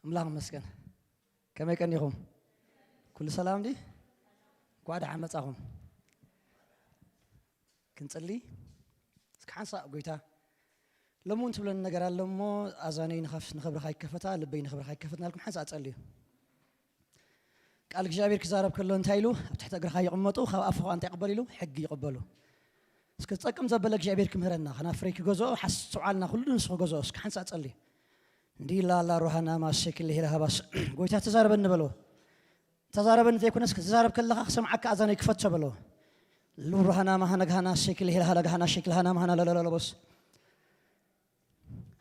ኣምላኽ ይመስገን። ከመይ ቀኒኹም? ኩሉ ሰላም ድዩ? እንኳዕ ደሓን መጻኹም። ክንጽሊ እስኪ ሓንሳእ። ጎይታ፣ ሎሚ እውን ትብለኒ ነገር ኣሎ እሞ፣ ኣዛነይ ንኻፍ-፣ ንኽብርኻ ይከፈታ፣ ልበይ ንኽብርኻ ይከፈት እናልኩም ሓንሳእ ጸልዩ። ቃል እግዚኣብሔር ክዛረብ ከሎ እንታይ ኢሉ? ኣብ ትሕቲ እግርኻ ይቕመጡ፣ ካብ ኣፍኻ እንታይ ይቕበሉ ኢሉ? ሕጊ ይቕበሉ። እስከ ዝጠቅም ዘበለ እግዚኣብሔር ክምህረና፣ ከናፍረይ ክገዝኦ፣ ሓስ-፣ ኣስተውዓልና ኩሉ ንሱ ክገዝኦ። እስከ ሓንሳእ ጸልዩ። እንዲ ላላ ሮሃና ማሴ ክልሄ ለሃባስ። ጎይታ ተዛረበኒ በሎ። ተዛረበኒ ዘይኮነስ፣ ክትዛረብ ከለኻ ክሰምዓካ ኣዛነይ ክፈቶ በሎ። ሉብራሃና ማሃና ጋሃና ሼክል ሄልሃላ ጋሃና ሼክል ሃና ማሃና ለለለለቦስ።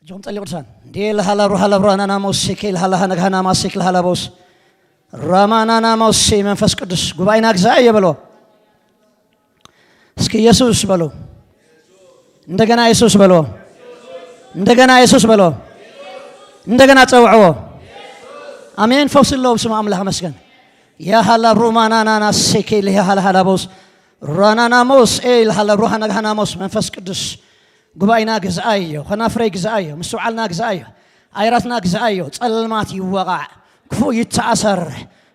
እጅኹም ጸልዩ ቅዱሳን። እንዴ ለሃላ ብሩሃላ ብሩሃና ናሞስ ሼክል ሃላ ሃና ጋሃና ማስ ሼክል ሃላ ቦስ። ራማና ናሞስ መንፈስ ቅዱስ ጉባኤና ግዛእ እየ በሎ። እስኪ ኢየሱስ በሎ። እንደገና ኢየሱስ በሎ። እንደገና ኢየሱስ በሎ። እንደገና ጸውዕዎ። ኣሜን። ፈውሲ ኣለዎ ብስም ኣምላኽ መስገን። ያሃላ ሩማናናና ሴኬ ለሃላ ሃላ ቦስ። ራናናሞስ ኤል ሃላ ሩሃና ጋሃናሞስ መንፈስ ቅዱስ ጉባኤና ግዝኣዮ፣ ከናፍረይ ግዝኣዮ፣ ምስትውዓልና ግዝኣዮ፣ ኣይራትና ግዝኣዮ። ጸልማት ይወቓዕ፣ ክፉእ ይተኣሰር።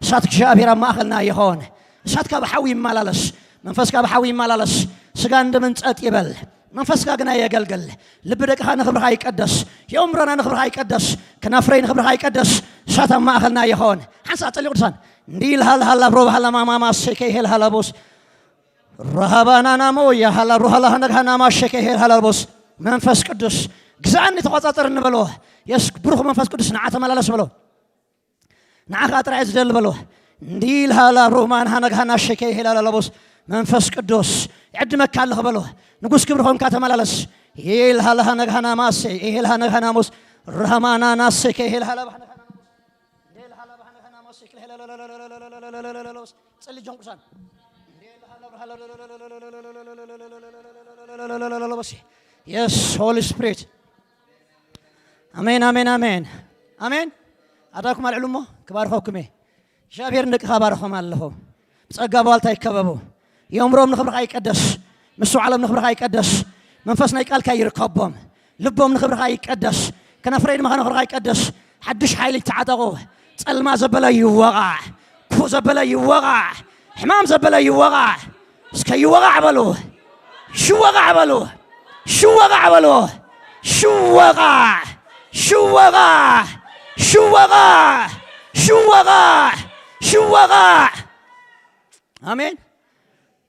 እሳት እግዚኣብሔር ኣብ ማእኸልና ይኾን። እሳትካ ብሓዊ ይመላለስ፣ መንፈስካ ብሓዊ ይመላለስ። ስጋ እንደምን ጸጥ ይበል፣ መንፈስካ ግና የገልግል። ልቢ ደቅኻ ንኽብርኻ ይቀደስ፣ የእምሮና ንኽብርኻ ይቀደስ፣ ከናፍረይ ንኽብርኻ ይቀደስ። እሳት ኣብ ማእኸልና ይኾን። ሓንሳእ ጸልዩ ቅዱሳን። እንዲ ኢልሃልሃላ ብሮባሃላ ማማማ ሴከ ይሄልሃላ ቦስ። ረሃባናናሞ ያሃላ ሩሃላ ሃነግሃናማ ሸከ ሄር ሃላልቦስ። መንፈስ ቅዱስ ግዛእኒ ተቆጻጸር እንበሎ። የስ ብሩኽ መንፈስ ቅዱስ ንዓ ተመላለስ በሎ። ንዓኻ ጥራይ ዝደሊ በሎ። እንዲ ኢልሃላ ሩማን ሃነግሃና ሸከ ሄር ሃላልቦስ። መንፈስ ቅዱስ ይዕድመካ ኣለኹ በሎ። ንጉስ ክብሪ ኾንካ ተመላለስ። ይልሃላ ሃነግሃና ማሴ ይልሃ ነግሃና ሞስ። ረሃማና ናሴ ከ ይልሃላ ባህነግሃና ሞስ። ጸሊ ጆን ቅዱሳን። የስ ሆሊ ስፕሪት። ኣሜን፣ ኣሜን፣ ኣሜን፣ ኣሜን። ኣዳኩም ኣልዕሉ እሞ ክባርኸኩም እየ። እግዚኣብሔር ንደቅኻ ባርኾም ኣለኹ። ብጸጋ ባልታ ይከበቡ። የእምሮም ንኽብርኻ ይቀደስ። ምስትውዓሎም ንኽብርኻ ይቀደስ። መንፈስ ናይ ቃልካ ይርከቦም። ልቦም ንኽብርኻ ይቀደስ። ከናፍረይ ድማ ንኽብርኻ ይቀደስ። ሓድሽ ሓይሊ ይተዓጠቑ። ጸልማ ዘበለ ይወቓዕ። ክፉእ ዘበለ ይወቓዕ። ሕማም ዘበለ ይወቓዕ። እስከ ይወቓዕ በሉ። ሽወቓዕ በሉ። ሽወቓዕ በሉ። ሽወቓዕ። ሽወቓዕ። ሽወቓዕ። ሽወቓዕ። ሽወቓዕ። ኣሜን።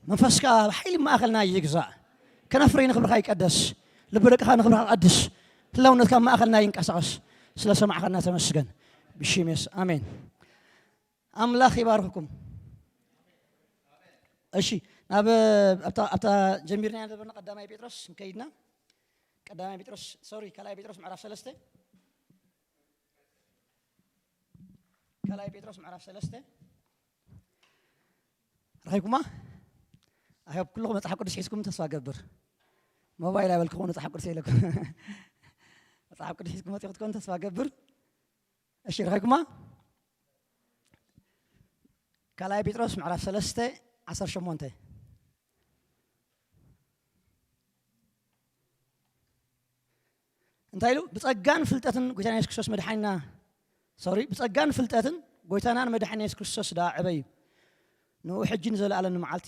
መንፈስካ ብሓይሊ ማእኸልና ይግዛእ። ከናፍረይ ንኽብርኻ ይቀደስ። ልቢ ደቅኻ ንኽብርኻ ቀድስ። ህላውነትካ ማእኸልና ይንቀሳቐስ። ስለ ሰማዕኻና ተመስገን። ብሽም የሱስ ኣሜን። ኣምላኽ ይባርኽኩም። እሺ፣ ናብ ኣብታ፣ ኣብታ ጀሚርና ነበርና ቀዳማይ ጴጥሮስ ከይድና። ቀዳማይ ጴጥሮስ፣ ሶሪ፣ ካልኣይ ጴጥሮስ ምዕራፍ ሰለስተ። ካልኣይ ጴጥሮስ ምዕራፍ ሰለስተ። ረኺብኩማ? ኣይ ሆፕ ኩልኹም መጽሓፍ ቅዱስ ሒዝኩም ተስፋ ገብር። ሞባይል ኣይበልኩኹም፣ መጽሓፍ ቅዱስ የለኩም። መጽሓፍ ቅዱስ ሒዝኩም መጺኹም ትኮኑ ተስፋ ገብር። እሺ፣ ረኺብኩማ? ካልኣይ ጴጥሮስ ምዕራፍ ሰለስተ ዓሰርተ ሸሞንተ። እንታይ ኢሉ? ብጸጋን ፍልጠትን ጎይታና የሱስ ክርስቶስ መድሓኒና፣ ሶሪ፣ ብጸጋን ፍልጠትን ጎይታናን መድሓኒና የሱስ ክርስቶስ ደኣ ዕበዩ። ንኡ ሕጂ ንዘለኣለም ንመዓልቲ፣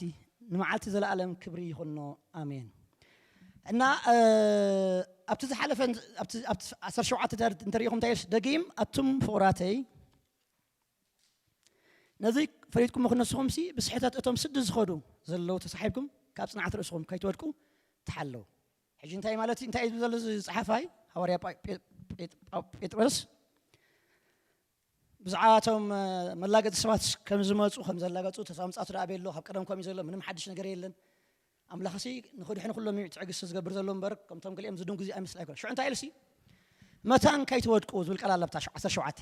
ንመዓልቲ ዘለኣለም ክብሪ ይኹኖ። ኣሜን። እና፣ እ፣ ኣብቲ ዝሓለፈ፣ ኣብቲ፣ ኣብቲ ዓሰርተ ሸውዓተ እንተ-፣ እንተሪኢኹም እንታይ ኢየሱስ ደጊም፣ ኣቱም ፍቑራተይ፣ ነዚ ፈሊጥኩሞ ክነስኹምሲ ብስሕተት እቶም ስዲ ዝኸዱ ዘለዉ ተሳሒብኩም ካብ ጽንዓት ርእስኹም ከይትወድቁ ተሓለዉ። ሕጂ እንታይ ማለት እዩ? እንታይ እዩ ዝብል ዘሎ እዚ ጸሓፋይ? ሃዋርያ ጳ-፣ ጴ-፣ ጴ-፣ ጳ-፣ ጴጥሮስ ብዛዕባ እቶም፣ እ፣ መላገጺ ሰባት ከም ዝመጹ፣ ከም ዘላገጹ፣ ተስፋ ምጽኣቱ ደኣ ኣበይ ኣሎ? ካብ ቀደም ኮም እዩ ዘሎ፣ ምንም ሓድሽ ነገር የለን። ኣምላኽሲ ንኽድሕኑ ኩሎም እዩ ትዕግስቲ ዝገብር ዘሎ እምበር፣ ከምቶም ገሊኦም ዝድንጉ ኣይመስል ኣይኮነ። ሽዑ እንታይ ኢሉሲ? መታን ከይትወድቁ ዝብል ቃል ኣለብታ ዓሰርተ ሸውዓተ።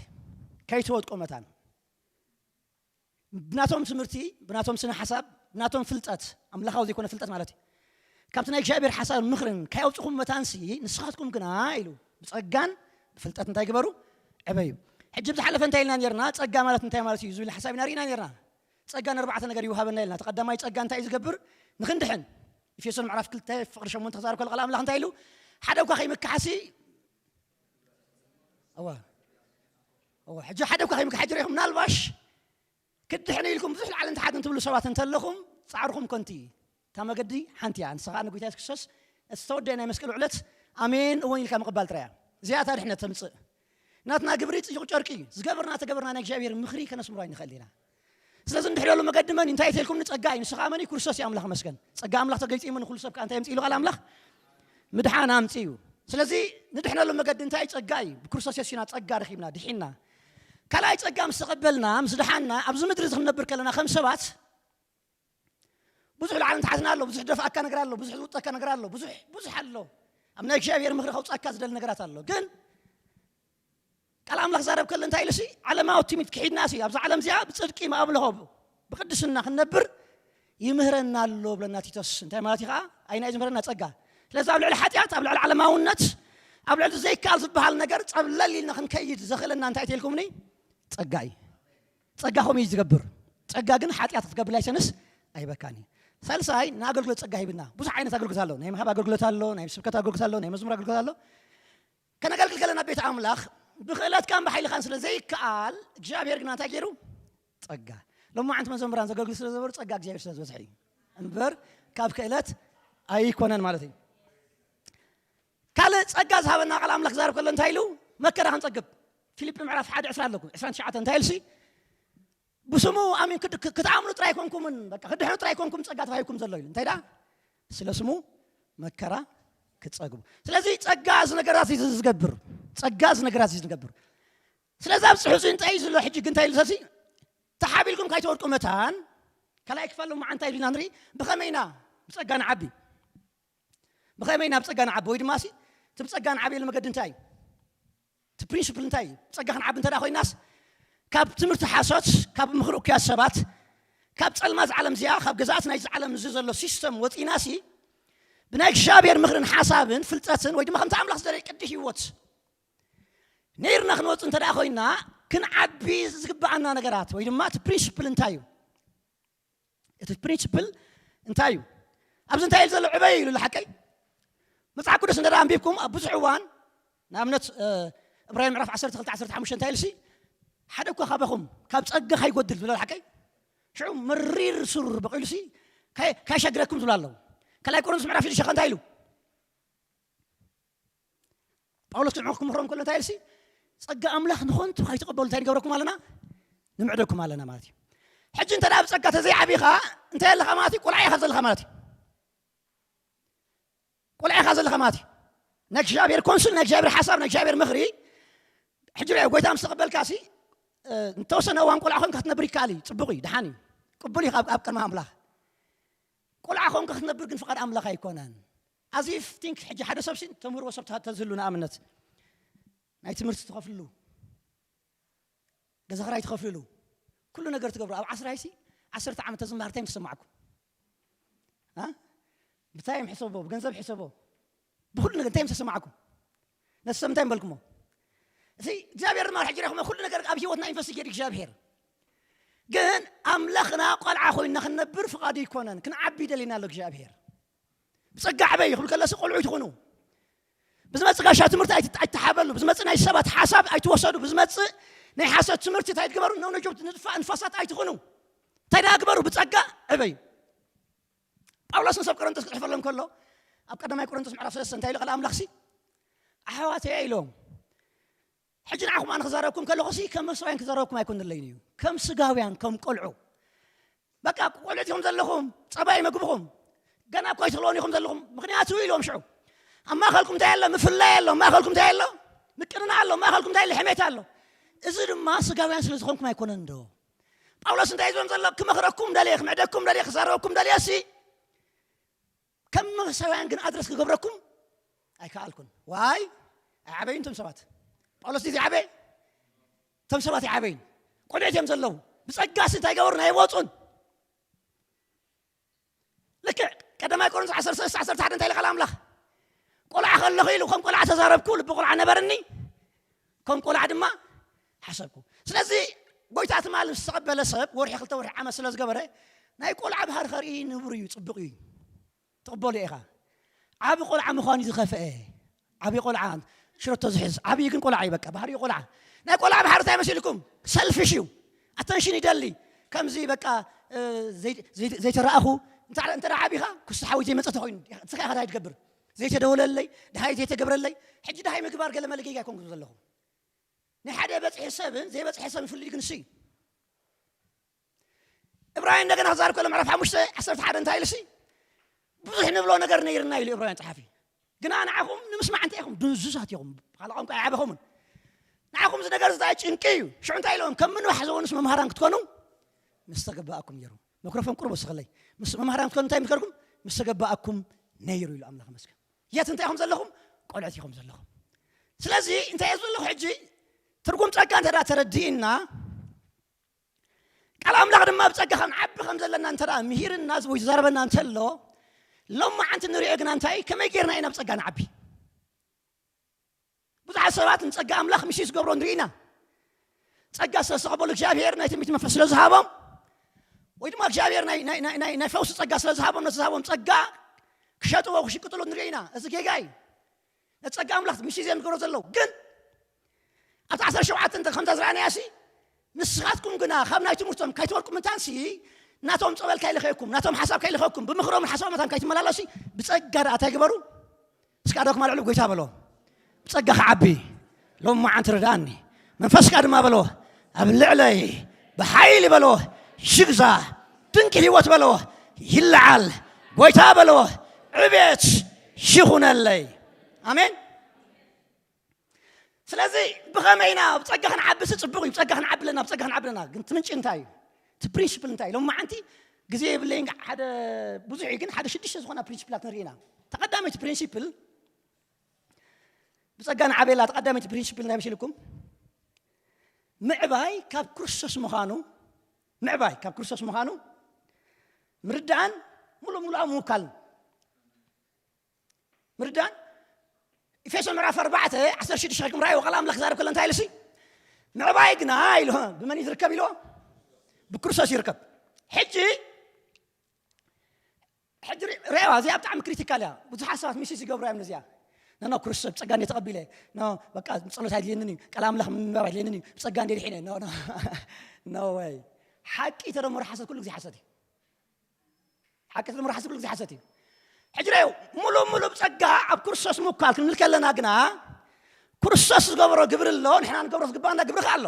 ከይትወድቁ መታን። ብናቶም ትምህርቲ፣ ብናቶም ስነ ሓሳብ፣ ብናቶም ፍልጠት፣ ኣምላኻዊ ዘይኮነ ፍልጠት ማለት እዩ። ካብቲ ናይ እግዚኣብሔር ሓሳብ ምኽርን ከየውጽኹም መታንሲ፣ ንስኻትኩም ግና ኢሉ፣ ብጸጋን ብፍልጠት እንታይ ግበሩ? ዕበዩ። ሕጂ ብዝሓለፈ እንታይ ኢልና ነርና? ጸጋ ማለት እንታይ ማለት እዩ ዝብል ሓሳብ ኢና ርኢና ነርና። ጸጋ ንኣርባዕተ ነገር ይውሃበና ኢልና። እቲ ቀዳማይ ጸጋ እንታይ እዩ ዝገብር? ንኽንድሕን። ኤፌሶን ምዕራፍ ክልተ ፍቕሪ ሸሞንተ ክዛረብ ከሎ ቃል ኣምላኽ እንታይ ኢሉ? ሓደ እኳ ከይምክሓሲ፣ እዋ፣ ሕጂ ሓደ እኳ ከይምካ ሕጂ ርኢኹም ምናልባሽ ክድሕን ኢልኩም ብዙሕ ላዕልን ታሕትን ትብሉ ሰባት እንተለኹም ፃዕርኹም ከንቱ እዩ። እታ መገዲ ሓንቲ እያ፣ ንስኻ ንጎይታ የሱስ ክርስቶስ እቲ ዝተወደአ ናይ መስቀል ውዕለት ኣሜን እውን ኢልካ ምቕባል ጥራይ እያ። እዚኣ እታ ድሕነት ተምፅእ። ናትና ግብሪ ፅዩቕ ጨርቂ እዩ። ዝገበርና ተገበርና ናይ እግዚኣብሔር ምኽሪ ከነስምሮ ኣይንኽእል ኢና። ስለዚ እንድሕረሉ መገዲ መን እንታይ ተልኩም ንፀጋ እዩ። ንስኻ መን እዩ? ክርስቶስ እዩ። ኣምላኽ መስገን። ፀጋ ኣምላኽ ተገሊፁ እዩ። መን ኩሉ ሰብ ከኣ እንታይ የምፅእ ኢሉ ቃል ኣምላኽ ምድሓን ኣምፅእ እዩ። ስለዚ ንድሕነሉ መገዲ እንታይ? ፀጋ እዩ። ብክርስቶስ የሱስ ኢና ፀጋ ረኺብና ድሒና። ካልኣይ ፀጋ ምስ ተቐበልና ምስ ድሓና ኣብዚ ምድሪ እዚ ክንነብር ከለና ከም ሰባት ብዙሕ ላዕልን ታሕትን ኣሎ። ብዙሕ ደፍኣካ ነገር ኣሎ። ብዙሕ ዝውጠካ ነገር ኣሎ። ብዙሕ ብዙሕ ኣሎ። ኣብ ናይ እግዚኣብሔር ምኽሪ ከውፃካ ዝደሊ ነገራት ኣሎ። ግን ቃል ኣምላኽ ዛረብ ከሎ እንታይ ኢሉ ሲ? ዓለማዊ ትሚት ክሒድና ሲ ኣብዛ ዓለም እዚኣ ብፅድቂ ምኣምልኾ ብቅድስና ክንነብር ይምህረና ኣሎ ብለና ቲቶስ። እንታይ ማለት እዩ ከዓ? ኣይና እዩ ዝምህረና? ፀጋ። ስለዚ ኣብ ልዕሊ ሓጢኣት፣ ኣብ ልዕሊ ዓለማውነት፣ ኣብ ልዕሊ ዘይከኣል ዝበሃል ነገር ፀብለል ኢልና ክንከይድ ዘኽእለና እንታይ ተልኩምኒ? ፀጋ እዩ። ፀጋ ከምኡ እዩ ዝገብር። ፀጋ ግን ሓጢኣት ክትገብር ላይሰንስ ኣይበካን እዩ። ሳልሳይ ንኣገልግሎት ፀጋ ሂብና። ብዙሕ ዓይነት ኣገልግሎት ኣሎ። ናይ ምሃብ ኣገልግሎት ኣሎ፣ ናይ ስብከት ኣገልግሎት ኣሎ፣ ናይ መዝሙር ኣገልግሎት ኣሎ። ከነገልግል ከለና ቤት ኣምላኽ ብክእለትካን ብሓይልኻን ስለ ዘይከኣል እግዚኣብሔር ግና እንታይ ገይሩ? ፀጋ። ሎማዓንቲ መዘምራን ዘገልግል ስለ ዘበሩ ፀጋ እግዚኣብሔር ስለ ዝበዝሐ እዩ እምበር ካብ ክእለት ኣይኮነን ማለት እዩ። ካልእ ጸጋ ዝሃበና ቃል ኣምላኽ ክዛረብ ከሎ እንታይ ኢሉ? መከራ ክንጸግብ። ፊልጲ ምዕራፍ ሓደ ዕስራ ኣለኩ፣ ዕስራን ትሽዓተን እንታይ ኢልሲ? ብስሙ ኣሚን ክድ- ክ- ክትኣምኑ ጥራይ ኣይኮንኩምን፣ በቃ ክድሕኑ ጥራይ ኣይኮንኩም ጸጋ ተዋሂብኩም ዘሎ ኢሉ። እንታይ ደኣ? ስለ ስሙ መከራ ክትጸግቡ። ስለዚ ጸጋ እዚ ነገራት እዩ ዝገብር። ጸጋ እዚ ነገራት እዩ ዝገብር። ስለዚ ኣብ ጽሑፍ እንታይ እዩ ዘሎ? ሕጂ ግን እንታይ ኢሉ ሰሲ? ተሓቢልኩም ካይተወድቁ መታን ካልኣይ ክፋል ሎማዓንቲ እንታይ ኢልና ንርኢ? ብኸመይ ኢና ብጸጋ ንዓቢ? ብኸመይ ናብ ጸጋ ንዓቢ? ወይ ድማ ሲ እቲ ብጸጋ ንዓብየሉ መገዲ እንታይ እዩ? እቲ ፕሪንስፕል እንታይ እዩ? ብጸጋ ክንዓቢ እንተ ደኣ ኮይናስ ካብ ትምህርቲ ሓሶት፣ ካብ ምኽሪ እኩያት ሰባት፣ ካብ ጸልማት ዓለም እዚኣ፣ ካብ ገዛእቲ ናይዚ ዓለም እዚ ዘሎ ሲስተም ወጺእና ሲ ብናይ እግዚኣብሔር ምኽርን ሓሳብን ፍልጠትን ወይ ድማ ከምቲ ኣምላኽ ዝደለየ ቅዲ ህይወት ነይርና ክንወጽእ እንተ ደኣ ኮይና ክንዓቢ ዝግብኣና ነገራት ወይ ድማ እቲ ፕሪንስፕል እንታይ እዩ? እቲ ፕሪንስፕል እንታይ እዩ? ኣብዚ እንታይ ኢሉ ዘሎ ዕበይ ኢሉ ሓቀይ? መጽሓፍ ቅዱስ እንተ ኣንቢብኩም ኣብ ብዙሕ እዋን ንኣብነት እብራሂም ምዕራፍ ዓሰርተ ክልተ ዓሰርተ ሓሙሽተ እንታይ ኢልሲ ሓደ እኳ ካባኹም ካብ ጸጋ ካይጎድል ዝብለ ሓቀይ ሽዑ መሪር ሱር በቂሉሲ ካይሸግረኩም ዝብሉ ኣለዉ። ካልኣይ ቆሮንቶስ ምዕራፍ ሽዱሽተ እንታይ ኢሉ? ጳውሎስ ቅድሚ ክምኽሮም ከሎ እንታይ ኢልሲ ጸጋ ኣምላኽ ንኾንቱ ካይትቐበሉ እንታይ ንገብረኩም ኣለና? ንምዕደኩም ኣለና ማለት እዩ። ሕጂ እንተ ደኣ ብጸጋ ተዘይዓቢኻ እንታይ ኣለኻ ማለት እዩ? ቆልዓ ኢኻ ዘለኻ ማለት እዩ። ቆልዓ ኢኻ ዘለኻ ማለት እዩ። ናይ እግዚኣብሔር ኮንሱል ናይ እግዚኣብሔር ሓሳብ ናይ እግዚኣብሔር ምኽሪ ሕጂ ርአ ጎይታ ምስ ተቐበልካ ሲ ንተወሰነ እዋን ቆልዓ ኮንካ ክትነብር ይከኣል እዩ። ጽቡቕ እዩ፣ ደሓን እዩ፣ ቅቡል እዩ ኣብ ቅድሚ ኣምላኽ። ቆልዓ ኮንካ ክትነብር ግን ፍቓድ ኣምላኽ ኣይኮነን። ኣዚፍ ቲንክ ሕጂ ሓደ ሰብ ሲ ተምህርዎ ሰብ ተዝህሉ ንኣብነት ናይ ትምህርቲ ትኸፍልሉ ገዛ ክራይ ትኸፍልሉ ኩሉ ነገር ትገብሩ ኣብ ዓስራይ ሲ ዓሰርተ ዓመት ተዝምሃር እንታይ ምስ ተሰማዕኩም? ብታይም ሕሰቦ ብገንዘብ ሕሰቦ ብኩሉ ነገር እንታይ ምስ ተሰማዕኩም? ነቲ ሰብ እንታይ ምበልኩሞ? እዚ እግዚኣብሔር ድማ ሕጂ ረኹመ ኩሉ ነገር ኣብ ህይወትና ኢንቨስቲጌት እግዚኣብሔር ግን ኣምላኽና ቆልዓ ኮይና ክንነብር ፍቓዱ ይኮነን። ክንዓቢ ይደልየና ኣሎ እግዚኣብሔር። ብጸጋ ዕበዩ ክብል ከለሲ ቆልዑ ትኹኑ ብዝመጽእ ጋሻ ትምህርቲ ኣይትሓበሉ፣ ብዝመጽእ ናይ ሰባት ሓሳብ ኣይትወሰዱ፣ ብዝመጽእ ናይ ሓሰት ትምህርቲ እንታይ ትግበሩ? ነው ነጆብ ንጥፋእ ንፋሳት ኣይትኹኑ። እንታይ ደኣ ግበሩ? ብጸጋ ዕበዩ። ጳውሎስ ንሰብ ቆሮንቶስ ክጽሕፈሎም ከሎ ኣብ ቀዳማይ ቆሮንቶስ ምዕራፍ ሰለስተ እንታይ ኢሉ ቃል ኣምላኽሲ ኣሕዋተየ ኢሎም ሕጂ ንዓኹም ኣነ ክዛረብኩም ከለኹሲ ከም መንፈሳውያን ክዛረብኩም ኣይኮንለይን እዩ፣ ከም ስጋውያን ከም ቆልዑ በቃ ቆልዑት ኢኹም ዘለኹም፣ ጸባይ መግብኹም ገና እኮ ኣይትኽልኦን ኢኹም ዘለኹም። ምኽንያቱ ኢልዎም ሽዑ ኣብ ማእኸልኩም እንታይ ኣሎ? ምፍላይ ኣሎ። ኣብ ማእኸልኩም እንታይ ኣሎ? ምቅንና ኣሎ። ኣብ ማእኸልኩም እንታይ ኣሎ? ሕሜት ኣሎ። እዚ ድማ ስጋውያን ስለ ዝኾንኩም ኣይኮነን ዶ? ጳውሎስ እንታይ ዝብሎም ዘሎ? ክመኽረኩም ደልየ፣ ክምዕደኩም ደልየ፣ ክዛረበኩም ደልየ ሲ ከም መንፈሳውያን ግን ኣድረስ ክገብረኩም ኣይከኣልኩን። ዋይ ኣይዓበዩን እቶም ሰባት። ጳውሎስ ድዩ ዝዓበየ? እቶም ሰባት ኣይዓበዩን። ቆልዑት እዮም ዘለዉ። ብጸጋሲ እንታይ ገበሩ? ናይ ወጹን ልክዕ ቀዳማይ ቆሮንቶስ ዓሰርተ ሰለስተ ዓሰርተ ሓደ እንታይ ኢሉ ቃል ኣምላኽ? ቆልዓ ከለኹ ኢሉ ከም ቆልዓ ተዛረብኩ፣ ልቢ ቆልዓ ነበርኒ፣ ከም ቆልዓ ድማ ሓሰብኩ። ስለዚ ጎይታ ትማሊ ምስ ተቐበለ ሰብ ወርሒ ክልተ ወርሒ ዓመት ስለ ዝገበረ ናይ ቆልዓ ባህሪ ከርኢ ንቡር እዩ፣ ጽቡቕ እዩ። ትቕበሎ ኢኻ። ዓቢ ቆልዓ ምዃን እዩ ዝኸፍአ። ዓቢ ቆልዓ ሽረቶ ዝሕዝ ዓብዪ ግን ቆልዓ እዩ። በቃ ባህሪኡ ቆልዓ ናይ ቆልዓ መሓሪ እንታይ መሲልኩም? ሰልፊሽ እዩ። ኣተንሽን ይደሊ። ከምዚ በቃ ዘይተረኣኹ እንተ ዓቢኻ ክስተ ሓወይ ዘይመፀ ተኮይኑ እስኻ ኢኻ እንታይ ትገብር? ዘይተደወለለይ ድሃይ ዘይተገብረለይ ሕጂ ድሃይ ምግባር ገለ መለ ጌጋ ኣይኮንኩም ዘለኹም። ናይ ሓደ በፅሒ ሰብን ዘይበፅሒ ሰብን ፍልይ ግን እሱ እዩ። እብራውያን እንደገና ክዛርብ ከሎ ምዕራፍ ሓሙሽተ ዓሰርተ ሓደ እንታይ ኢሉ ሲ ብዙሕ ንብሎ ነገር ነይርና ኢሉ እብራውያን ጸሓፊ። ግና ንዓኹም ንምስማዕ እንታይ ኢኹም ድንዙሳት ኢኹም። ካልእ ቋንቋ ኣይዓበኹምን። ንዓኹም እዚ ነገር እዚ ታይ ጭንቂ እዩ። ሽዑ እንታይ ኢሎም ከም ምንባሕ ዘወንስ መምሃራን ክትኮኑ ምስ ተገባኣኩም ነይሩ። መክሮፎን ቁርብ ወስኸለይ ምስ መምሃራን ክትኮኑ እንታይ ምከርኩም ምስ ተገባኣኩም ነይሩ ኢሉ ኣምላኽ መስገን። የት እንታይ ኢኹም ዘለኹም? ቆልዑት ኢኹም ዘለኹም። ስለዚ እንታይ እየ ዘለኹ ሕጂ ትርጉም ጸጋ እንተ ተረዲእና ቃል ኣምላኽ ድማ ብጸጋ ከም ንዓቢ ከም ዘለና እንተ ምሂርና ወይ ዝዛረበና እንተሎ ሎማዓንቲ ንሪኦ ግና እንታይ ከመይ ጌርና ኢና ብጸጋ ንዓቢ? ብዙሓት ሰባት ንጸጋ ኣምላኽ ሚስዩዝ ዝገብሮ ንርኢ ኢና። ጸጋ ስለ ዝተቐበሉ እግዚኣብሔር ናይ ትንቢት መንፈስ ስለ ዝሃቦም ወይ ድማ እግዚኣብሔር ናይ ፈውሲ ጸጋ ስለ ዝሃቦም ነቲ ዝሃቦም ጸጋ ክሸጥዎ ክሽቅጥሉ ንርኢ ኢና። እዚ ጌጋ እዩ። ነቲ ጸጋ ኣምላኽ ሚስዩዝ እዮም ዝገብሮ ዘለዉ። ግን ኣብቲ ዓሰርተ ሸውዓተ እንተ ከምዛ ዝረኣናያ ሲ ንስኻትኩም ግና ካብ ናይ ትምህርቶም ካይተወልቁ ምንታንሲ ናቶም ጸበል ካይልኸኩም ናቶም ሓሳብ ካይልኸኩም ብምኽሮምን ሓሳብ መታን ካይትመላለሱ ብጸጋ ደኣ እንታይ ግበሩ? እስካ ዶ ክማልዕሉ ጎይታ በሎ። ብጸጋ ክዓቢ ሎም መዓንቲ ርድኣኒ። መንፈስካ ድማ በሎ ኣብ ልዕለይ ብሓይሊ በሎ ሽግዛ ድንቂ ህይወት በሎ ይለዓል። ጎይታ በሎ ዕቤት ሽኹነለይ። ኣሜን። ስለዚ ብኸመይ ኢና ብጸጋ ክንዓብሲ ጽቡቕ እዩ። ብጸጋ ክንዓብለና ብጸጋ ክንዓብለና ግን ትምንጭ እንታይ እዩ? እቲ ፕሪንሲፕል እንታይ እዩ? ሎም መዓንቲ ግዜ የብለይን ሓደ ብዙሕ እዩ ግን ሓደ ሽዱሽተ ዝኾና ፕሪንሲፕላት ንርኢ ኢና። ተቐዳመይቲ ፕሪንሲፕል ብጸጋ ንዓበየላ ተቐዳመይቲ ፕሪንሲፕል እንታይ መሲልኩም? ምዕባይ ካብ ክርስቶስ ምዃኑ ምዕባይ ካብ ክርስቶስ ምዃኑ ምርዳእን ሙሉእ ሙሉእ ምውካልን ምርዳን ኤፌሶ ምዕራፍ ኣርባዕተ ዓሰርተ ሽዱሽተ ከይኩም ራእይ ወቃል ኣምላኽ ዛረብ ከሎ እንታይ ኢሉ ሲ ምዕባይ ግና ኢሉ ብመን እዩ ዝርከብ ኢልዎ? ብክርስቶስ ይርከብ። ሕጂ ሕጂ ርኣዋ እዚኣ ብጣዕሚ ክሪቲካል እያ። ብዙሓት ሰባት ሚስስ ይገብሩ እዮም ነዚኣ። ኖ ክርስቶስ ብፀጋ እንደ ተቐቢለ ኖ በቃ ጸሎት ኣይድልየንን እዩ ቃል ኣምላኽ ምንባብ ኣይድልየንን እዩ ብፀጋ እንደ ድሒነ ኖ ኖ ወይ ሓቂ ተደምሮ ሓሰት ኩሉ ግዜ ሓሰት እዩ። ሓቂ ተምሮ ሓስብ ግዜ ሓሰት እዩ። ሕጂ ራዩ ሙሉ ሙሉ ብጸጋ ኣብ ክርስቶስ ምኳል ክንብል ከለና ግና ክርስቶስ ዝገበሮ ግብሪ ኣሎ። ንሕና ንገብሮ ዝግባና ግብሪ ከ ኣሎ።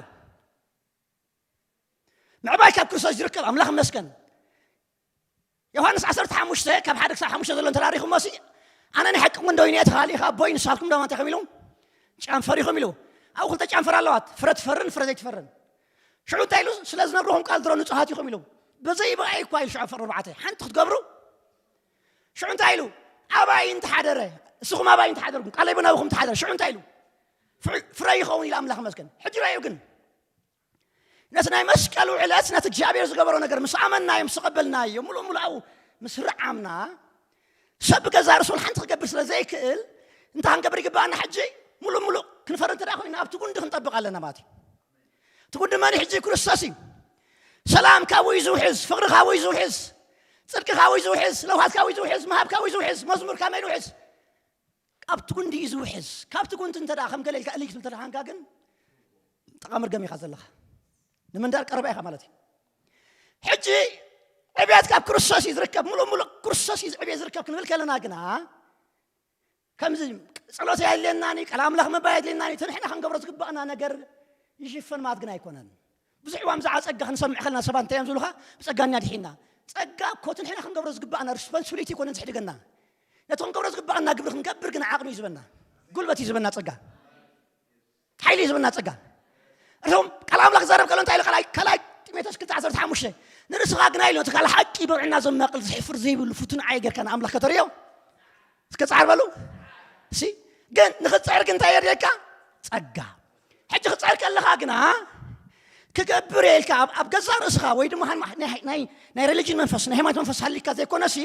ምዕባይ ካብ ክርስቶስ ዝርከብ ኣምላኽ መስከን። ዮሃንስ ዓሰርተ ሓሙሽተ ካብ ሓደ ክሳብ ሓሙሽተ ዘሎ እንተራሪኹሞ ሲ ኣነ ናይ ሓቂ ጉንዶ ይነ ተኻሊ ኢኻ ኣቦይ ንስኻትኩም ደማ እንታይ ኢኹም ኢሉ ጫንፈር ኢኹም ኢሉ ኣብኡ ክልተ ጫንፈር ኣለዋት ፍረ ትፈርን ፍረ ዘይትፈርን ሽዑ እንታይ ኢሉ ስለ ዝነግርኹም ቃል ድሮ ንጹሃት ኢኹም ኢሉ በዘይ ብኣይ እኳ ኢሉ ሽዑ ፈር ኣርባዕተ ሓንቲ ክትገብሩ ሽዑ እንታይ ኢሉ ኣባይ እንተሓደረ እስኹም ኣባይ እንተሓደርኩም ቃለይ ብናብኹም እንተሓደረ ሽዑ እንታይ ኢሉ ፍረ ይኸውን ኢሉ ኣምላኽ መስገን ሕጂ ራዩ ግን ነቲ ናይ መስቀሉ ዕለት ነቲ እግዚኣብሔር ዝገበሮ ነገር ምስ ኣመናዮ ምስ ተቐበልናዮ ሙሉእ ሙሉእ ኣብኡ ምስ ረዓምና ሰብ ብገዛ ርእሱ ሓንቲ ክገብር ስለ ዘይክእል እንታይ ክንገብር ይግባኣና ሕጂ ሙሉእ ሙሉእ ክንፈር እንተ ኮይና ኣብቲ ጉንዲ ክንጠብቕ ኣለና ማለት እዩ እቲ ጉንዲ መን ሕጂ ክርስቶስ እዩ ሰላም ካብኡ እዩ ዝውሕዝ ፍቕሪ ካብኡ እዩ ዝውሕዝ ጽድቂ ካብኡ እዩ ዝውሕዝ ለውሃት ካብኡ እዩ ዝውሕዝ መሃብ ካብኡ እዩ ዝውሕዝ መዝሙር ካመይ ዝውሕዝ ኣብቲ ጉንዲ እዩ ዝውሕዝ ካብቲ ጉንዲ እንተ ከም ገለ ኢልካ እልይ ክትብል ተደሓንካ ግን ጠቓሚ ርገም ኢኻ ዘለኻ ንምንዳር ቀረባ ኢኻ ማለት እዩ ሕጂ ዕብየት ካብ ክርስቶስ እዩ ዝርከብ ሙሉእ ሙሉእ ክርስቶስ እዩ ዕብየት ዝርከብ ክንብል ከለና ግና ከምዚ ጸሎት ኣየድልየናን እዩ ቃል ኣምላኽ ምንባይ ኣየድልየናን እዩ እቲ ንሕና ክንገብሮ ዝግባእና ነገር ይሽፈን ማለት ግን ኣይኮነን ብዙሕ እዋን ብዛዕባ ጸጋ ክንሰምዕ ከለና ሰባት እንታይ እዮም ዝብሉኻ ብጸጋ እኛ ድሒና ጸጋ እኮ እቲ ንሕና ክንገብሮ ዝግባእና ሪስፖንሲቢሊቲ ይኮነን ዝሕድገና ነቲ ክንገብሮ ዝግባእና ግብሪ ክንገብር ግን ዓቕሚ እዩ ዝበና ጉልበት እዩ ዝበና ጸጋ ሓይሊ እዩ ዝበና ጸጋ እቶም ቃል ኣምላኽ ዘረብ ከሎ እንታይ ኢሉ ካልኣይ ካልኣይ ጢሞቴዎስ ክልተ ዓሰርተ ሓሙሽተ ንርእስኻ ግና ኢሉ ነቲ ካልእ ሓቂ ብቕዕና ዘማቕል ዝሕፍር ዘይብሉ ፍቱን ዓየ ጌርካ ንኣምላኽ ከተርእዮ እስከ ጻዕር በሉ እሲ ግን ንኽትጽዕር ግን እንታይ የድልየካ ጸጋ ሕጂ ክጽዕር ከለኻ ግና ክገብር ኢልካ ኣብ ገዛ ርእስኻ ወይ ድማ ናይ ሬሊጅን መንፈስ ናይ ሃይማኖት መንፈስ ሃሊካ ዘይኮነሲ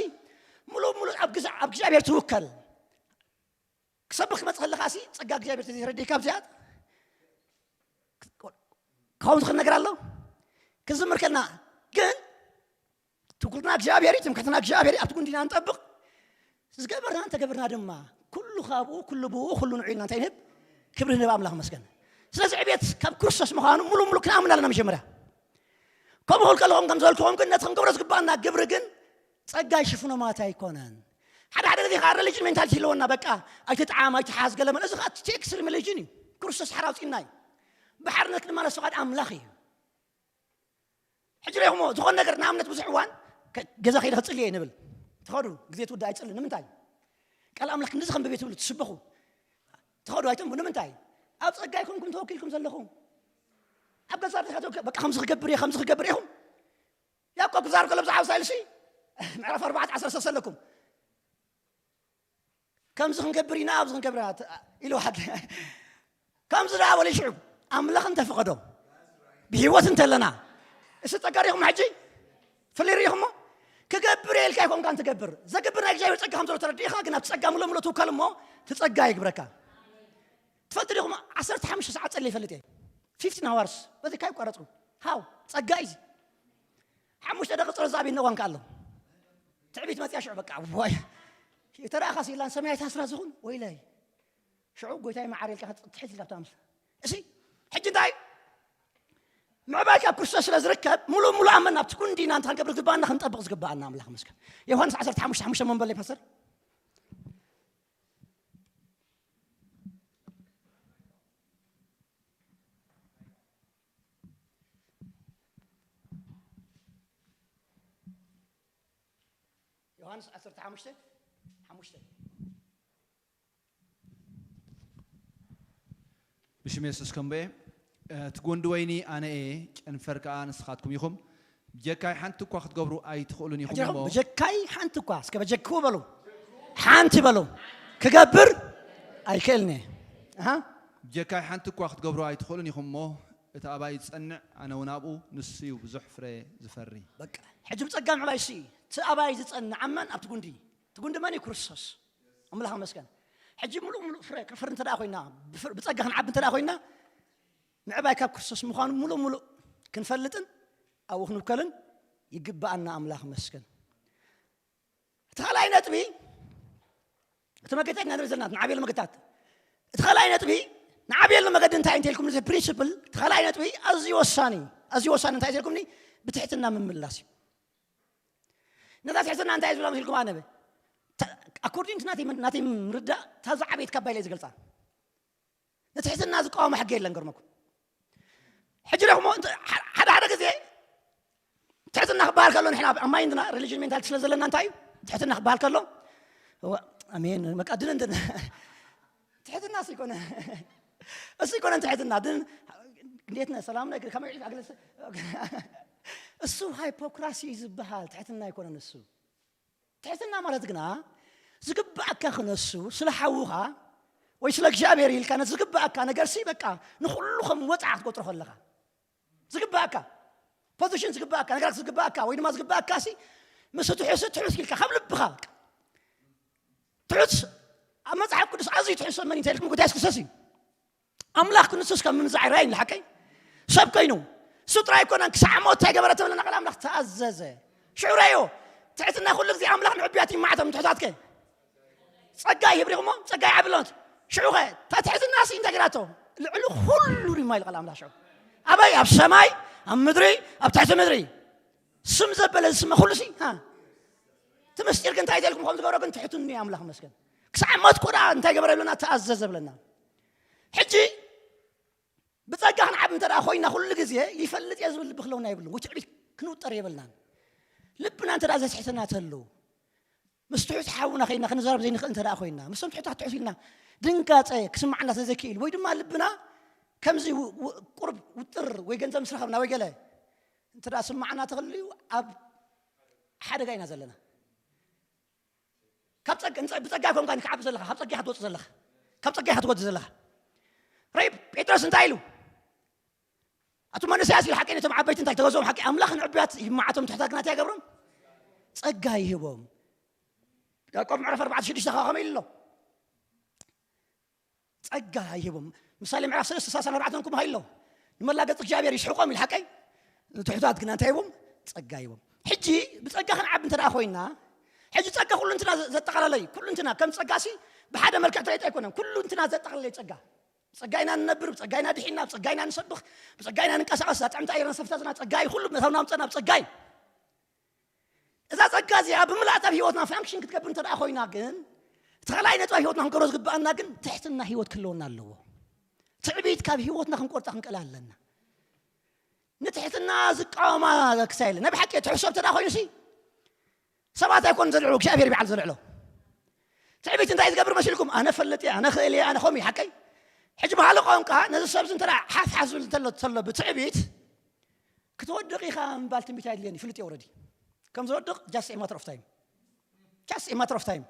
ሙሉእ ሙሉእ ኣብ እግዚኣብሔር ትውከል ክሰብኽ ክመጽእ ከለኻ ሲ ጸጋ እግዚኣብሔር ተዘይተረዲእካ ኣብዚኣ ካብኡ ዝኽእል ነገር ኣሎ ክዝምር ከልና ግን ትኩርና እግዚኣብሔር እዩ ትምክሕትና እግዚኣብሔር ኣብቲ ጉንዲና ንጠብቕ ዝገበርና እንተገብርና ድማ ኩሉ ካብኡ ኩሉ ብኡ ኩሉ ንዑ ኢልና እንታይ ንህብ ክብሪ ንህብ ኣምላኽ መስገን ስለዚ ዕቤት ካብ ክርስቶስ ምዃኑ ሙሉ ሙሉ ክንኣምን ኣለና። መጀመርያ ከምኡ ክብል ከለኹም ከም ዝበልክኹም ግን ነቲ ክንገብሮ ዝግባኣና ግብሪ ግን ጸጋ ይሽፍኖ ማለት ኣይኮነን። ሓደ ሓደ ግዜ ከዓ ሪሊጅን ሜንታሊቲ ኣለወና። በቃ ኣይትጥዓም ኣይትሓዝ ገለ መለ እዚ ከዓ ቴክስ ሪሊጅን እዩ። ክርስቶስ ሓር ኣውፂና እዩ። ብሓርነት ድማ ነሱ ቃል ኣምላኽ እዩ። ሕጂ ሪኹሞ ዝኾነ ነገር ንኣብነት ብዙሕ እዋን ከ- ገዛ ከይደ ክፅልየ ንብል። ትኸዱ ግዜ ትውዳ ኣይፅልን ንምንታይ? ቃል ኣምላኽ ክንዲ ዝኸንብብ ትብሉ ትስበኹ። ትኸዱ ኣይተንቡ ንምንታይ? ኣብ ጸጋ ኣይኮንኩም ተወኪልኩም ዘለኹም። ኣብ ገዛ ዲኻ ተወኪ- በቃ ከምዚ ክገብር እየ ከምዚ ክገብር ኢኹም። ያዕቆብ ክዛረብ ከሎ ብዛዕባ ሳይልሲ ምዕራፍ ኣርባዕተ ዓሰርተ ሰለስተ ኣለኩም። ከምዚ ክንገብር ኢና ኣብዚ ክንገብር ኢና ኢሉ ሓደ ከምዚ ደኣ በሉ ሽዑ ኣምላኽ እንተፈቐዶ ብህይወት እንተለና እስ ጸጋ ዲኹም ሕጂ ፍልይ ርኢኹሞ ክገብር እየ ኢልካ ኣይኮንካን ትገብር ዘገብር ናይ እግዚኣብሔር ጸጋ ከም ዘሎ ተረዲእኻ ግን ኣብ ጸጋ ምሎ ምሎ ትውከል እሞ እቲ ጸጋ ይግብረካ። ትፈልጡ ዲኹም ዓሰርተ ሓሙሽተ ሰዓት ጸለ ይፈልጥ እየ። ፊፍቲን ሃዋርስ በዚ ካይ ቆረጽኩ ሃው ጸጋ እዩ። ሓሙሽተ ደቂ ጸሎት ዝኣብየኒ እዋን ከኣሎ ትዕቢት መጽያ ሽዑ በቃ ዋይ የተረኣኻ ሲላን ሰማያት ኣስራ ዝኹን ወይለይ ሽዑ ጎይታይ መዓር ኢልካ ክትሕት ኢልካ ብታምስ እሲ ሕጂ እንታይ ምዕባይ ካብ ክርስቶስ ስለ ዝርከብ ሙሉ ሙሉ ኣመን ናብቲ ኩንዲ ኢና እንተ ክንገብር ዝግባኣና ክንጠብቕ ዝግባኣና ኣምላኽ መስከን ዮሃንስ ዓሰርተ ሓሙሽተ ሓሙሽተ መንበለይ ፓስተር ዮሃንስ ዓሰርተ ሓሙሽተ ሓሙሽተ ብሽም የሱስ ከምበየ እቲ ጎንዲ ወይኒ ኣነ እየ ጨንፈር ከኣ ንስኻትኩም ኢኹም ብጀካይ ሓንቲ እኳ ክትገብሩ ኣይትኽእሉን ኢኹም እሞ ብጀካይ ሓንቲ እኳ እስከ በጀክዎ በሉ ሓንቲ በሉ ክገብር ኣይክእልን እየ ብጀካይ ሓንቲ እኳ ክትገብሩ ኣይትኽእሉን ኢኹም እሞ እቲ ኣባይ ዝጸንዕ ኣነ እውን ኣብኡ ንሱ እዩ ብዙሕ ፍረ ዝፈሪ በቃ ሕጂ ብጸጋ ምዕባይ እሱ እዩ እቲ ኣባይ ዝጸንዕ ኣመን ኣብቲ ጉንዲ እቲ ጉንዲ መን እዩ ክርስቶስ ኣምላኽ መስገን ሕጂ ሙሉእ ሙሉእ ፍረ ከፍሪ እንተ ኮይና ብጸጋ ክንዓቢ እንተ ኮይና ምዕባይ ካብ ክርስቶስ ምዃኑ ሙሉእ ሙሉእ ክንፈልጥን ኣብኡ ክንውከልን ይግብኣና ኣምላኽ መስገን እቲ ካልኣይ ነጥቢ እቲ መገታት ኢና ንርኢ ዘለና ንዓብየሉ መገታት እቲ ካልኣይ ነጥቢ ንዓብየሉ መገዲ እንታይ እንተልኩም እዚ ፕሪንስፕል እቲ ካልኣይ ነጥቢ ኣዝዩ ወሳኒ ኣዝዩ ወሳኒ እንታይ ተልኩምኒ ብትሕትና ምምላስ እዩ ነዛ ትሕትና እንታይ ዝብላ መስልኩም ኣነበ ኣኮርዲንግ ናተይ ምርዳእ ታዛ ዓበየት ካባይ ኢለ ዝገልፃ ንትሕትና ዝቃወሞ ሕጊ የለን ገርመኩም ሕጂ ረኹሞ ሓደ ሓደ ግዜ ትሕትና ክበሃል ከሎ ንሕና ኣብ ማይንድና ሪሊጅን ሜንታሊቲ ስለ ዘለና እንታይ እዩ ትሕትና ክበሃል ከሎ ኣሜን መቃድን እንትን ትሕትና እሱ ይኮነ እሱ ይኮነ ትሕትና ድን እንዴት ነህ ሰላም ነህ ከመይ ኣግለስ እሱ ሃይፖክራሲ ዝበሃል ትሕትና ኣይኮነን እሱ ትሕትና ማለት ግና ዝግባኣካ ክነሱ ስለ ሓውኻ ወይ ስለ እግዚኣብሔር ኢልካ ነቲ ዝግባኣካ ነገር ሲ በቃ ንኩሉ ከም ወፅዓ ክትቆጥሮ ከለኻ ዝግባኣካ ፖዚሽን ዝግባኣካ ነገራት ዝግባኣካ ወይ ድማ ዝግባኣካ ሲ ምስ ትሕሱ ትሕስ ኢልካ ካብ ልብኻ ትሕስ ኣብ መፅሓፍ ቅዱስ ኣዝዩ ትሕሶ መን እንተ ኢልኩም ጉዳይ ስክሰስ እዩ ኣምላኽ ክንሱስ ከም ምንዛዕ ራይ ንሓቀይ ሰብ ኮይኑ እሱ ጥራይ ኣይኮነን ክሳዕ ሞት እንታይ ገበረ ተብለና ቃል ኣምላኽ ተኣዘዘ ሽዑ ራዮ ትሕትና ኩሉ ግዜ ኣምላኽ ንዕብያት ይማዕቶም ትሕታትከ ጸጋ ይህብሪኹሞ ጸጋ ይዓብሎት ሽዑኸ እታ ትሕትና ሲ እንታይ ገራቶ ልዕሊ ኩሉ ድማ ይልቃል ኣምላኽ ሽዑ ኣበይ ኣብ ሰማይ ኣብ ምድሪ ኣብ ትሕቲ ምድሪ ስም ዘበለ ዝስመ ኩሉ ሲ እቲ ምስጢር ግን እንታይ ተልኩም ከም ዝገብሮ ግን ትሕትኑ ኣምላኽ መስገን ክሳዕ ሞት ኮዳ እንታይ ገበረ ብለና ተኣዘዘ ብለና ሕጂ ብጸጋ ክንዓብ እንተ ደኣ ኮይና ኩሉ ግዜ ይፈልጥ እየ ዝብል ልቢ ክለውና የብሉን ወይ ትዕቢት ክንውጠር የብልናን ልብና እንተ ደኣ ዘትሕትና ተሉ ምስ ትሑት ሓውና ከይና ክንዛረብ ዘይንኽእል እንተ ደኣ ኮይና ምስቶም ትሑታት ትሑት ኢልና ድንጋጸ ክስማዓና ስለ ዘይክእል ወይ ድማ ልብና ከምዚ ቁርብ ውጥር ወይ ገንዘብ ምስ ረኸብና ወይ ገለ እንተ ደኣ ስማዓና ተኸልዩ ኣብ ሓደጋ ኢና ዘለና ካብ ጸጋ ብጸጋ ኮንካ ንክዓብ ዘለኻ ካብ ጸጋ ክትወጽእ ዘለኻ ካብ ጸጋ ክትወጽእ ዘለኻ ራይ ጴጥሮስ እንታይ ኢሉ ኣቱ መንእሰያት ኢሉ ሓቂ ነቶም ዓበይቲ እንታይ ተገዝኦም ሓቂ ኣምላኽ ንዕብያት ይመዓቶም ትሕታት ግና እንታይ ይገብሮም ጸጋ ይህቦም ያዕቆብ ምዕራፍ ኣርባዕተ ሽዱሽተ ከ ከመይ ኢሉ ኣሎ ጸጋ ይህቦም ምሳሌ ምዕራፍ ሰለስተ ሳሳን ኣርባዕተን ኩም ሃይሎ ንመላገጽ እግዚኣብሔር ይስሕቆም ኢሉ ሓቀይ ንትሕታት ግና እንታይ ይቦም ጸጋ ይቦም ሕጂ ብጸጋ ክንዓብ እንተ ኮይና ሕጂ ጸጋ ኩሉ እንትና ዘጠቓላለይ ኩሉ እንትና ከም ጸጋ ሲ ብሓደ መልክዕ ትረይጥ ኣይኮነን ኩሉ እንትና ዘጠቓላለይ ጸጋ ብጸጋ ኢና ንነብር፣ ብጸጋ ኢና ድሒና፣ ብጸጋ ኢና ንሰብኽ፣ ብጸጋ ኢና ንንቀሳቐስ። እዛ ጥዕምቲ ኣየር ነሰፍታ ዘለና ጸጋ እዩ። ኩሉ መታው ናምጸና ብጸጋ እዩ። እዛ ጸጋ እዚኣ ብምልኣት ኣብ ህይወትና ፋንክሽን ክትገብር እንተ ደኣ ኮይና ግን፣ እቲ ካልኣይ ነጥቢ ኣብ ህይወትና ክንገብሮ ዝግብኣና ግን ትሕትና ህይወት ክህልወና ኣለዎ። ትዕቢት ካብ ህይወትና ክንቆርጣ ክንቀላ ኣለና። ንትሕትና ዝቃወማ ክሳይ የለ። ናይ ብሓቂ ትሕት ሰብ እንተ ደኣ ኮይኑ ሲ ሰባት ኣይኮን ዘልዕሉ፣ እግዚኣብሔር ይበዓል ዘልዕሎ። ትዕቢት እንታይ ዝገብር መሲልኩም? ኣነ ፈልጥ እየ፣ ኣነ ክእል እየ፣ ኣነ ኸም ሓቀይ። ሕጂ ባህሊ ቋንቋ ነዚ ሰብዚ እንተ ሓፍ ሓፍ ዝብል እንተሎ ተሎ ብትዕቢት ክትወድቕ ኢኻ ምባል ትንቢት ኣይድልየን እዩ። ፍልጥ እየ ወረዲ ከም ዝወድቕ just a matter of time። Just a matter of time።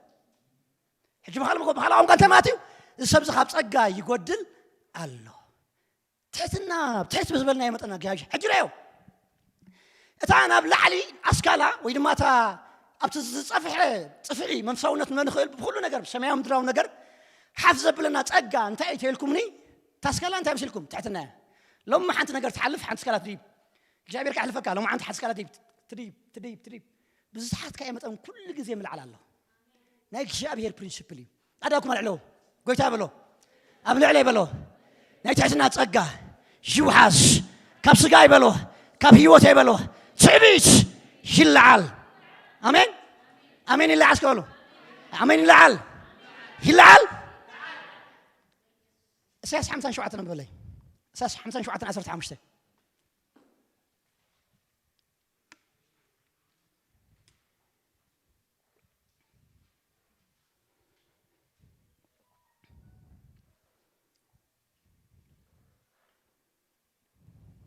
ሕጂ ባህሊ ባህሊ ቋንቋ እንተማት እዩ እዚ ሰብዚ ካብ ጸጋ ይጎድል ኣሎ። ትሕትና ትሕት ብዝበልና ይመጠና ጋሽ ሕጂ ረዮ እታ ናብ ላዕሊ ኣስካላ ወይ ድማ እታ ኣብቲ ዝጸፍሐ ጽፍዒ መንፈሳውነት ንኽእል ብኩሉ ነገር ሰማያዊ ምድራዊ ነገር ሓፍ ዘብለና ጸጋ እንታይ እዩ ተልኩምኒ? ታስካላ እንታይ ምስልኩም? ትሕትና እያ። ሎሚ ሓንቲ ነገር ትሓልፍ ሓንቲ ስካላ ትድይብ እግዚኣብሔር ካሕልፈካ ሎሚ ሓንቲ ሓንቲ ስካላ ትድይብ ትድይብ ትድይብ ትድይብ ብዝሓትካ መጠን ኩሉ ግዜ ምልዓል ኣሎ። ናይ እግዚኣብሔር ፕሪንሲፕል እዩ። ኣዳኩም ኣልዕሎ ጎይታ በሎ ኣብ ልዕለይ በሎ ናይ ትሕትና ጸጋ ይውሓስ ካብ ስጋይ በሎ ካብ ህይወተይ በሎ ትዕቢት ይለዓል። ኣሜን ኣሜን። ይለዓል እስከ በሎ ኣሜን። ይለዓል ይለዓል። ኢሳያስ ሓምሳን ሸውዓተን ኣንብበለይ። ኢሳያስ ሓምሳን ሸውዓተን ዓሰርተ ሓሙሽተ።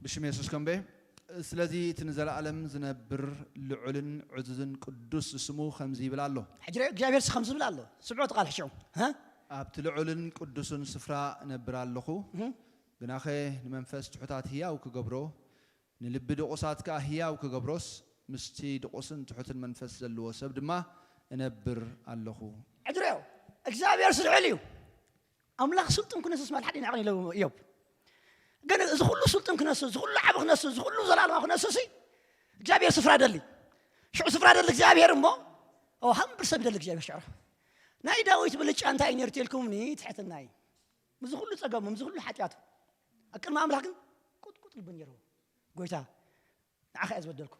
ብሽም የሱስ ከምበ። ስለዚ እቲ ንዘለኣለም ዝነብር ልዑልን ዕዙዝን ቅዱስ ስሙ ከምዚ ይብል ኣሎ። ሕጂ ርኦ እግዚኣብሔር ሲ ከምዚ ይብል ኣሎ። ስምዑ እቲ ቃል ሕሽዑ። እ? ኣብቲ ልዑልን ቅዱስን ስፍራ እነብር ኣለኹ። እህ። ግናኸ ንመንፈስ ትሑታት ህያው ክገብሮ ንልቢ ድቑሳት ከኣ ህያው ክገብሮስ ምስቲ ድቑስን ትሑትን መንፈስ ዘለዎ ሰብ ድማ እነብር ኣለኹ። ሕጂ ርኦ እግዚኣብሔር ስልዕል እዩ። ኣምላኽ ስልጡን ክነስስ ማለት ሓደ ይንዕቕን ኢለ እዮብ። ግን እዚ ኩሉ ስልጡን ክነስስ፣ እዚ ኩሉ ዓቢ ክነስስ፣ እዚ ኩሉ ዘላለማ ክነስስ እግዚኣብሔር ስፍራ ደሊ። ሽዑ ስፍራ ደሊ እግዚኣብሔር እሞ ኦ ሃምብል ሰብ ደሊ እግዚኣብሔር ሽዕራ። ናይ ዳዊት ብልጫ እንታይ እዩ ነርትልኩምኒ ትሕትና እዩ። ምስ ኩሉ ጸገሙ፣ ምስ ኩሉ ሓጢኣቱ ኣብ ቅድሚ ኣምላኽ ግን ቁጥቁጥ ልቢ ነይርዎ። ጎይታ ንዓኻ እየ ዝበደልኩ።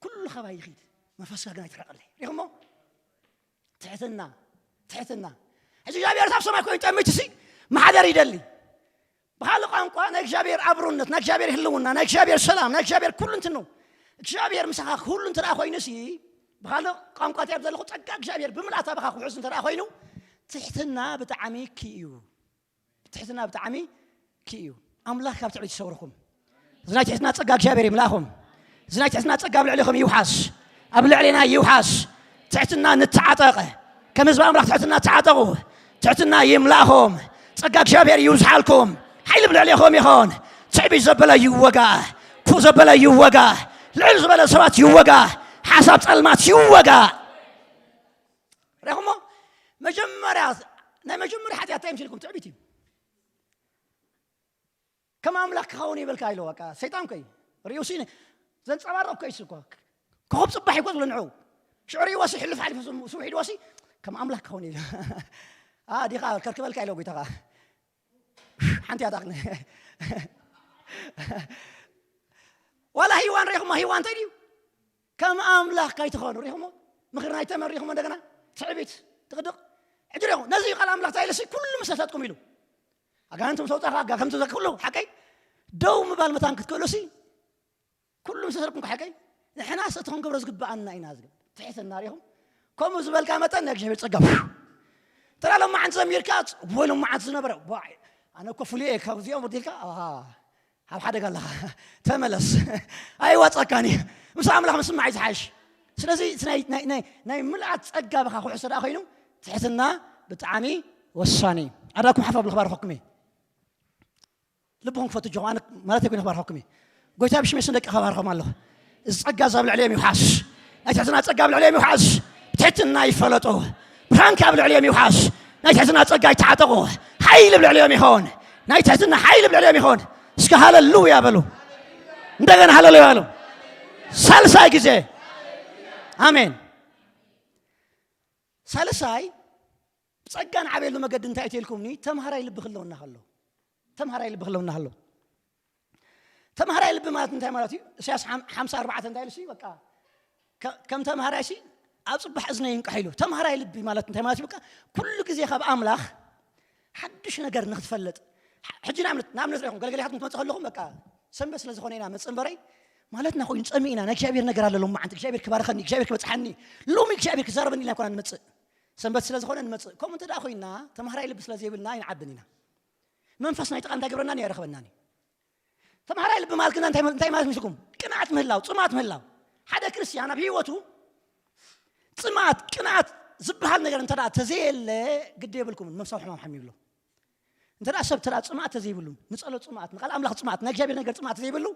ኩሉ ካባይ ይኺድ፣ መንፈስካ ግን ኣይትሕረቐለይ። ሪኹሞ? ትሕትና ትሕትና። ሕጂ እግዚኣብሔር ኣብ ሰማይ ኮይኑ ጠሚቱ ሲ መሓደር ይደሊ። ብኻልእ ቋንቋ ናይ እግዚኣብሔር ኣብሮነት፣ ናይ እግዚኣብሔር ህልውና፣ ናይ እግዚኣብሔር ሰላም፣ ናይ እግዚኣብሔር ኩሉ እንትኑ እግዚኣብሔር ምሳኻ ኩሉ እንተ ደኣ ኮይኑ ሲ ብኻልእ ቋንቋ እንታይ ዘለኹ ጸጋ እግዚኣብሔር ብምልኣት ኣባኻ ክውሕዝ እንተ ደኣ ኮይኑ ትሕትና ብጣዕሚ ኪ እዩ። ትሕትና ብጣዕሚ ኪ እዩ። ኣምላኽ ካብ ትዕቢት ይሰውርኩም። እዚ ናይ ትሕትና ጸጋ እግዚኣብሔር ይምላእኹም። እዚ ናይ ትሕትና ጸጋ ኣብ ልዕሌኹም ይውሓስ፣ ኣብ ልዕሌና ይውሓስ። ትሕትና ንተዓጠቕ። ከም ህዝቢ ኣምላኽ ትሕትና ተዓጠቑ። ትሕትና ይምላእኹም። ጸጋ እግዚኣብሔር ይውዝሓልኩም። ሓይሊ ኣብ ልዕሌኹም ይኹን። ትዕቢት ዘበለ ይወጋ፣ ክፉእ ዘበለ ይወጋ፣ ልዕል ዝበለ ሰባት ይወጋ፣ ሓሳብ ጸልማት ይወጋ። ሪኹሞ? መጀመርያ ናይ መጀመርያ ሓጢኣት እንታይ ምስልኩም? ትዕቢት እዩ። ከም ኣምላኽ ክኸውን ይብልካ ኢሉ በቃ ሰይጣን ኮይ ሪኡ ሲ ዘንጸባርቕ ኮይ እሱ እኮ ኮኸብ ጽባሕ ይኮ ዝብሎ ንዑ ሽዑ ሪእዎ ሲ ሕልፍ ሓሊፉ ስሙ ሒድዎ ሲ ከም ኣምላኽ ክኸውን ኢሉ ዲኻ ከርክበልካ ኢሎ ጎይታኻ ሓንቲ ያታኽነ ዋላ ህይዋን ሪኹሞ ህይዋን እንታይ ድዩ ከም ኣምላኽ ካይትኾኑ ሪኹሞ ምኽሪ ናይ ተመን ሪኹሞ እንደገና ትዕቢት ትቕድቕ ሕጂ ሪኹሞ ነዚ ቃል ኣምላኽ እንታይ ኢሉ ሲ ኩሉ መሰልታትኩም ኢሉ ኣጋንንቲ ምስ ኣውጻኻ ኣጋ ከምቲ ዘክፍሉ ሓቀይ ደው ምባል መታን ክትክእሉ ሲ ኩሉ ምስ ተሰርኩም ሓቀይ ንሕና ሰእቲ ክንገብሮ ዝግብኣና ኢና ዝብል ትሕትና ሪኹም ከምኡ ዝበልካ መጠን ናይ እግዚኣብሔር ጸጋ ተራ ሎማዓንቲ ዘሚርካ ወይ ሎማዓንቲ ዝነበረ ኣነ እኮ ፍሉየ እየ ካብዚኦም ወዲልካ ኣብ ሓደጋ ኣለኻ ተመለስ ኣይዋፀካን እዩ ምስ ኣምላኽ ምስማዕ እዩ ዝሓይሽ ስለዚ ናይ ምልኣት ጸጋ ብኻ ኩሕሶ ደኣ ኮይኑ ትሕትና ብጣዕሚ ወሳኒ ኣዳኩም ሓፋ ብልኽባርኸኩም እዩ ልብኹም ክፈቱ ጆኹም ኣነ ማለት ይኩን ክባርኸኩም እዩ ጎይታ ብሽሜ ስም ደቂ ከባርኸም ኣለኹ እዚ ጸጋ ዛብ ልዕሊኦም ይውሓስ ናይ ትሕትና ጸጋ ኣብ ልዕሊኦም ይውሓስ ብትሕትና ይፈለጡ ብርሃንካ ኣብ ልዕሊኦም ይውሓስ ናይ ትሕትና ጸጋ ይተዓጠቑ ሓይሊ ኣብ ልዕሊኦም ይኸውን ናይ ትሕትና ሓይሊ ኣብ ልዕሊኦም ይኸውን እስከ ሃለሉያ በሉ እንደገና ሃለሉያ በሉ ሳልሳይ ግዜ ኣሜን ሳልሳይ ብጸጋ ንዓበየሉ መገዲ እንታይ እትልኩምኒ ተምሃራይ ልቢ ክለወና ከሎ ተምሃራይ ልቢ ክለውና ኣሎ። ተምሃራይ ልቢ ማለት እንታይ ማለት እዩ? እሳያስ ሓምሳ ኣርባዕተ እንታይ ኢሉ ሲ በቃ ከም ተምሃራይ ሲ ኣብ ጽባሕ እዝነ ይንቃሕ ኢሉ። ተምሃራይ ልቢ ማለት እንታይ ማለት እዩ? በቃ ኩሉ ግዜ ካብ ኣምላኽ ሓድሽ ነገር ንክትፈልጥ። ሕጂ ንኣብነት ንኣብነት ሪኹም ገልገሊታት ክትመጽእ ከለኹም በቃ ሰንበት ስለ ዝኾነ ኢና መጽእ እምበረይ ማለትና ኮይኑ ጸሚ ኢና ናይ እግዚኣብሔር ነገር ኣሎ ሎማዓንቲ እግዚኣብሔር ክባርኸኒ እግዚኣብሔር ክበጽሓኒ ሎሚ እግዚኣብሔር ክዛረበኒ ኢልና ኮና ንመጽእ ሰንበት ስለ ዝኾነ ንመጽእ ከምኡ እንተ ደኣ ኮይና ተምሃራይ ልቢ ስለ ዘይብልና ኣይንዓብን ኢና መንፈስ ናይ ጥቓ እንታይ ግብረና ኣይረኽበናን እዩ ተምሃራይ ልቢ ማለት ግና እንታይ ማለት ምስልኩም ቅንኣት ምህላው ጽማት ምህላው ሓደ ክርስቲያን ኣብ ህይወቱ ጽማት ቅንኣት ዝበሃል ነገር እንተ ተዘየለ ግዲ የብልኩምን መንፈሳዊ ሕማም ሓሚም ኣሎ እንተ ሰብ ተ ጽማት ተዘይብሉ ንጸሎ ጽማት ንቃል ኣምላኽ ጽማት ናይ እግዚኣብሔር ነገር ጽማት ተዘይብሉ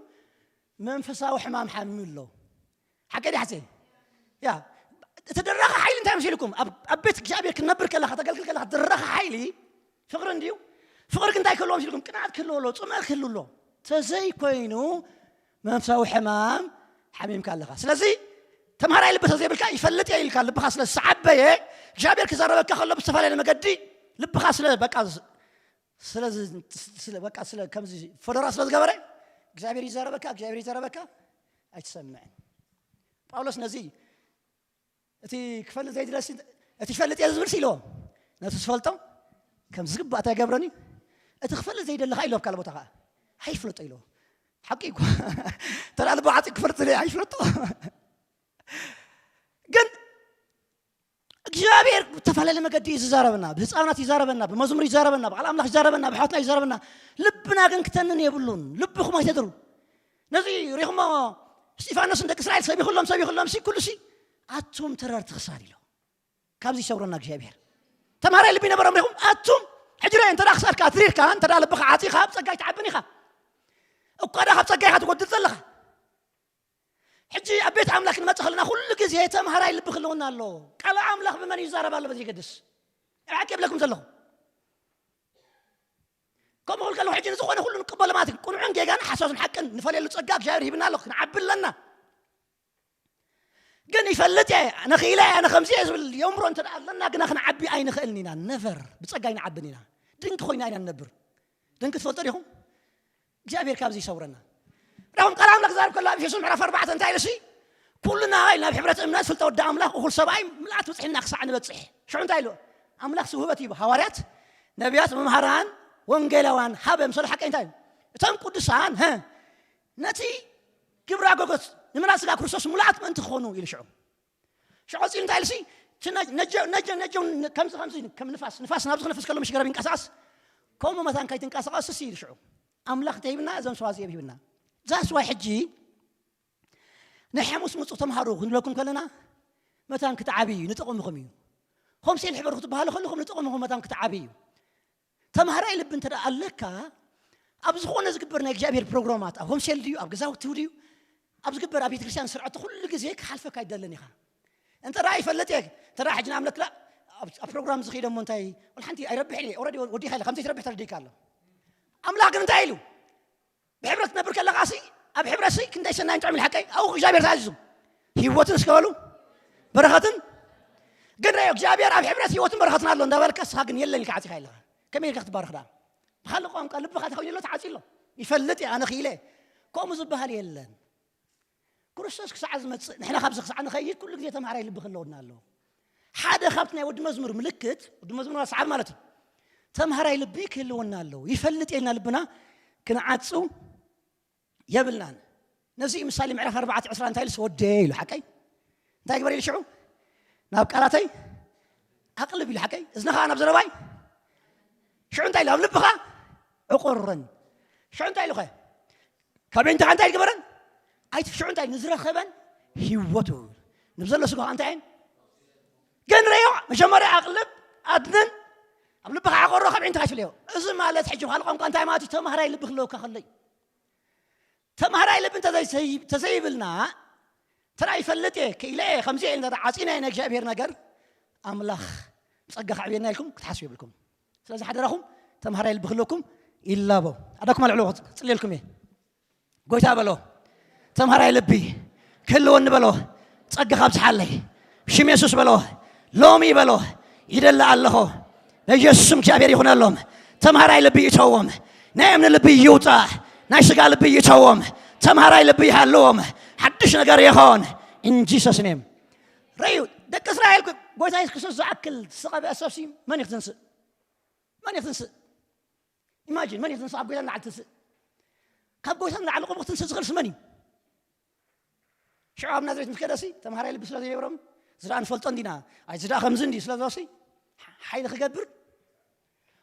መንፈሳዊ ሕማም ሓሚም ኣሎ ሓቂ ዲ ሓቂ ያ እቲ ድራኻ ሓይሊ እንታይ መሲልኩም ኣብ ቤት እግዚኣብሔር ክነብር ከለኻ ተገልግል ከለኻ ድራኻ ሓይሊ ፍቕሪ እንድዩ ፍቕሪ እንታይ ክህልዎ መሲልኩም ቅንኣት ክህልዎ ኣሎ ጽምእ ክህሉ ኣሎ ተዘይኮይኑ መንፈሳዊ ሕማም ሓሚምካ ኣለኻ ስለዚ ተምሃራይ ልቢ ተዘይብልካ ይፈልጥ እየ ኢልካ ልብኻ ስለ ዝሰዓበየ እግዚኣብሔር ክዛረበካ ከሎ ብዝተፈላለየ መገዲ ልብኻ ስለ በቃ ስለ በቃ ስለ ከምዚ ፈደራ ስለ ዝገበረ እግዚኣብሔር ይዛረበካ እግዚኣብሔር ይዛረበካ ኣይትሰምዕን ጳውሎስ ነዚ እቲ ክፈልጥ ዘይድለሲ እቲ ክፈልጥ እየ ዝብል ኢልዎ ነቲ ዝፈልጦ ከም ዝግባእ እንታይ ገብረኒ እቲ ክፈልጥ ዘይደለኻ ኢልዎ ካብ ቦታ ከዓ ኣይፍለጦ ኢልዎ ሓቂ እኮ ተላልቦ ዓፂ ክፈልጥ ዘለ ኣይፍለጦ ግን እግዚኣብሔር ብተፈላለየ መገዲ እዩ ዝዛረበና ብህፃናት ይዛረበና ብመዝሙር ይዛረበና ብቃል ኣምላኽ ይዛረበና ብሓትና ይዛረበና ልብና ግን ክተንን የብሉን ልብኹም ኣይተድሩ ነዚ ሪኹሞ እስጢፋኖስን ደቂ እስራኤል ሰቢኹሎም ሰቢኹሎም ሲ ኩሉ ሲ ኣቱም ተረርቲ ክሳድ ኢሎ ካብዚ ይሰውረና እግዚኣብሔር ተማሃራይ ልቢ ነበሮም ሪኹም ኣቱም ሕጂ ረ እንተ ክሳድካ ኣትሪርካ እንተ ልብኻ ዓፂኻ ኣብ ፀጋይ ትዓብን ኢኻ እኳ ዳ ካብ ፀጋይ ኢኻ ትጎድል ዘለኻ ሕጂ ኣብ ቤት ኣምላኽ ክንመፅእ ከለና ኩሉ ግዜ ተምሃራይ ልቢ ክህልወና ኣሎ ቃል ኣምላኽ ብመን ይዛረብ ኣሎ በዚ ይገድስ ዕራቂ የብለኩም ዘለኹ ከምኡ ክብል ከለኹ ሕጂ ንዝኾነ ኩሉ ንቅበሎ ማለት እዩ ቁኑዕን ጌጋን ሓሶትን ሓቅን ንፈልየሉ ፀጋ እግዚኣብሔር ሂብና ኣሎ ክንዓቢ ኣለና ግን ይፈልጥ እየ ኣነ ክኢለ እየ ኣነ ከምዚ እየ ዝብል የእምሮ እንተ ኣለና ግና ክንዓቢ ኣይንኽእልን ኢና ነቨር ብፀጋ ኣይንዓብን ኢና ድንቂ ኮይና ኢና ንነብር ድንቂ ትፈልጦ ዲኹም እግዚኣብሔር ካብዚ ይሰውረና ዳኹም ቃል ኣምላኽ ዛርብ ከሎ ኣብ ኤፌሶን ምዕራፍ ኣርባዕተ እንታይ ኢሉ ሲ ኩልና ኢልና ኣብ ሕብረት እምነት ፍልጠ ወዲ ኣምላኽ እኹል ሰብኣይ ምልኣት ብፅሕና ክሳዕ ንበፅሕ ሽዑ እንታይ ኢሉ ኣምላኽ ስውህበት ሂቡ ሃዋርያት ነቢያት መምሃራን ወንጌላውያን ሃበ ምሰሉ ሓቀ እንታይ እቶም ቅዱሳን ነቲ ግብረ ኣጎጎት ንምና ስጋ ክርስቶስ ሙሉኣት ምእንቲ ክኾኑ ኢሉ ሽዑ ሽዑ ቀፂሉ እንታይ ኢልሲ ነጀው ነጀው ነጀው ከምዚ ከምዚ ከም ንፋስ ንፋስ ናብዚ ክነፍስ ከሎ ምሽ ገረብ ይንቀሳቀስ ከምኡ መታን ከይትንቀሳቀስ ሲ ኢሉ ሽዑ ኣምላኽ ተሂብና እዞም ሰዋ እዚኦም ሂብና ዛስ ዋይ ሕጂ ናይ ሓሙስ ምፁ ተምሃሩ ክንብለኩም ከለና መታን ክትዓብዩ እዩ ንጥቕምኹም እዩ ሆምሴል ሕበሩ ክትበሃሉ ከለኹም ንጥቕምኹም መታን ክትዓብዩ እዩ ተምሃራይ ልቢ እንተ ኣለካ ኣብ ዝኾነ ዝግበር ናይ እግዚኣብሔር ፕሮግራማት ኣብ ሆምሴል ድዩ ኣብ ገዛውቲ ድዩ ኣብ ዝግበር ኣብ ቤተክርስትያን ስርዓት ኩሉ ግዜ ክሓልፈካ ኣይደልን ኢኻ እንተ ዳ ይፈልጥ እየ እንተ ዳ ሕጂ ንኣብነት ክላ ኣብ ፕሮግራም ዝኸይደ እሞ እንታይ ወላ ሓንቲ ኣይረብሕ ኢለ ኦረዲ ወዲኻ ኢለ ከምዘይ ትረብሕ ተረዲካ ኣሎ ኣምላኽ ግን እንታይ ኢሉ ብሕብረት ትነብር ከለኻ ሲ ኣብ ሕብረት ሲ ክንደይ ሰናይ ጥዑም ሓቀይ ኣብኡ እግዚኣብሔር ተኣዚዙ ህይወትን እስከበሉ በረኸትን ግን ረዮ እግዚኣብሔር ኣብ ሕብረት ህይወትን በረኸትን ኣሎ እንዳበልካ ስኻ ግን የለን ኢልካ ዓፂኻ ኣለኻ ከመይ ኢልካ ክትባረኽ ዳ ብካልእ ቋንቋ ልብኻ ተኸይኑ ኣሎ ተዓፂ ኣሎ ይፈልጥ እየ ኣነ ክኢለ ከምኡ ዝበሃል የለን ክርስቶስ ክሳዕ ዝመፅእ ንሕና ካብዚ ክሳዕ ንኸይድ ኩሉ ግዜ ተምሃራይ ልቢ ክህልወና ኣለዎ ሓደ ካብቲ ናይ ወዲ መዝሙር ምልክት ወዲ መዝሙር ሰዓብ ማለት እዩ ተምሃራይ ልቢ ክህልወና ኣለዎ ይፈልጥ የልና ልብና ክንዓፁ የብልናን ነዚ ምሳሌ ምዕራፍ ኣርባዕተ ዕስራ እንታይ ኢልስ ወደ ኢሉ ሓቀይ እንታይ ግበር ኢሉ ሽዑ ናብ ቃላተይ ኣቕልብ ኢሉ ሓቀይ እዝንኻ ናብ ዘረባይ ሽዑ እንታይ ኢሉ ኣብ ልብኻ ዕቆረን ሽዑ እንታይ ኢሉኸ ካብ ቤንትኻ እንታይ ግበረን ኣይትፍሽዑ እንታይ ንዝረኸበን ህይወቱ ንብዘሎ ስጋ እንታይ እየን ግን ረዮ መጀመርያ ኣቕልብ ኣድንን ኣብ ልብኻ ዓቆሮ ካብ ቤንትኻ ይፍለዮ እዚ ማለት ሕጂ ብካል ቋንቋ እንታይ ማለት እዩ ተምሃራይ ልቢ ክለወካ ከሎ እዩ ተምሃራይ ልቢ እንተዘይብልና ተራ ይፈልጥ እየ ክኢለ እየ ከምዚ እየ እንተ ዓፂና ናይ እግዚኣብሔር ነገር ኣምላኽ ብፀጋ ከዕብየና ኢልኩም ክትሓስቡ የብልኩም ስለዚ ሓደራኹም ተምሃራይ ልቢ ክለኩም ይላቦ ኣዳኩም ኣልዕሎ ክፅልየልኩም እየ ጎይታ በሎ ተምሃራይ ልቢ ክህልወኒ በሎ ጸጋ ካብዝሓለይ ብሽም የሱስ በሎ ሎሚ በሎ ይደሊ ኣለኹ በኢየሱስም እግዚኣብሔር ይኹነሎም ተምሃራይ ልቢ ይእተዎም ናይ እምኒ ልቢ ይውፃእ፣ ናይ ስጋ ልቢ ይተዎም፣ ተምሃራይ ልቢ ይሃልዎም፣ ሓድሽ ነገር ይኾን። In Jesus name። ረዩ ደቂ እስራኤል ጎይታ የሱስ ክርስቶስ ዝኣክል ዝተቐብአ ሰብሲ መን እዩ ክትንስእ? መን እዩ ክትንስእ? ኢማጂን፣ መን እዩ ክትንስእ? ኣብ ጎይታ ንላዕሊ ትንስእ፣ ካብ ጎይታ ንላዕሊ ቁሙ ክትንስእ ዝኽእልስ መን እዩ? ሽዑ ኣብ ናዝሬት ምስ ከደሲ ተምሃራይ ልቢ ስለ ዘይነበሮም፣ ዝዳ ንፈልጦ እንዲና፣ ኣይ ዝዳ ከምዚ እንዲ ስለ ዝበሲ ሓይሊ ክገብር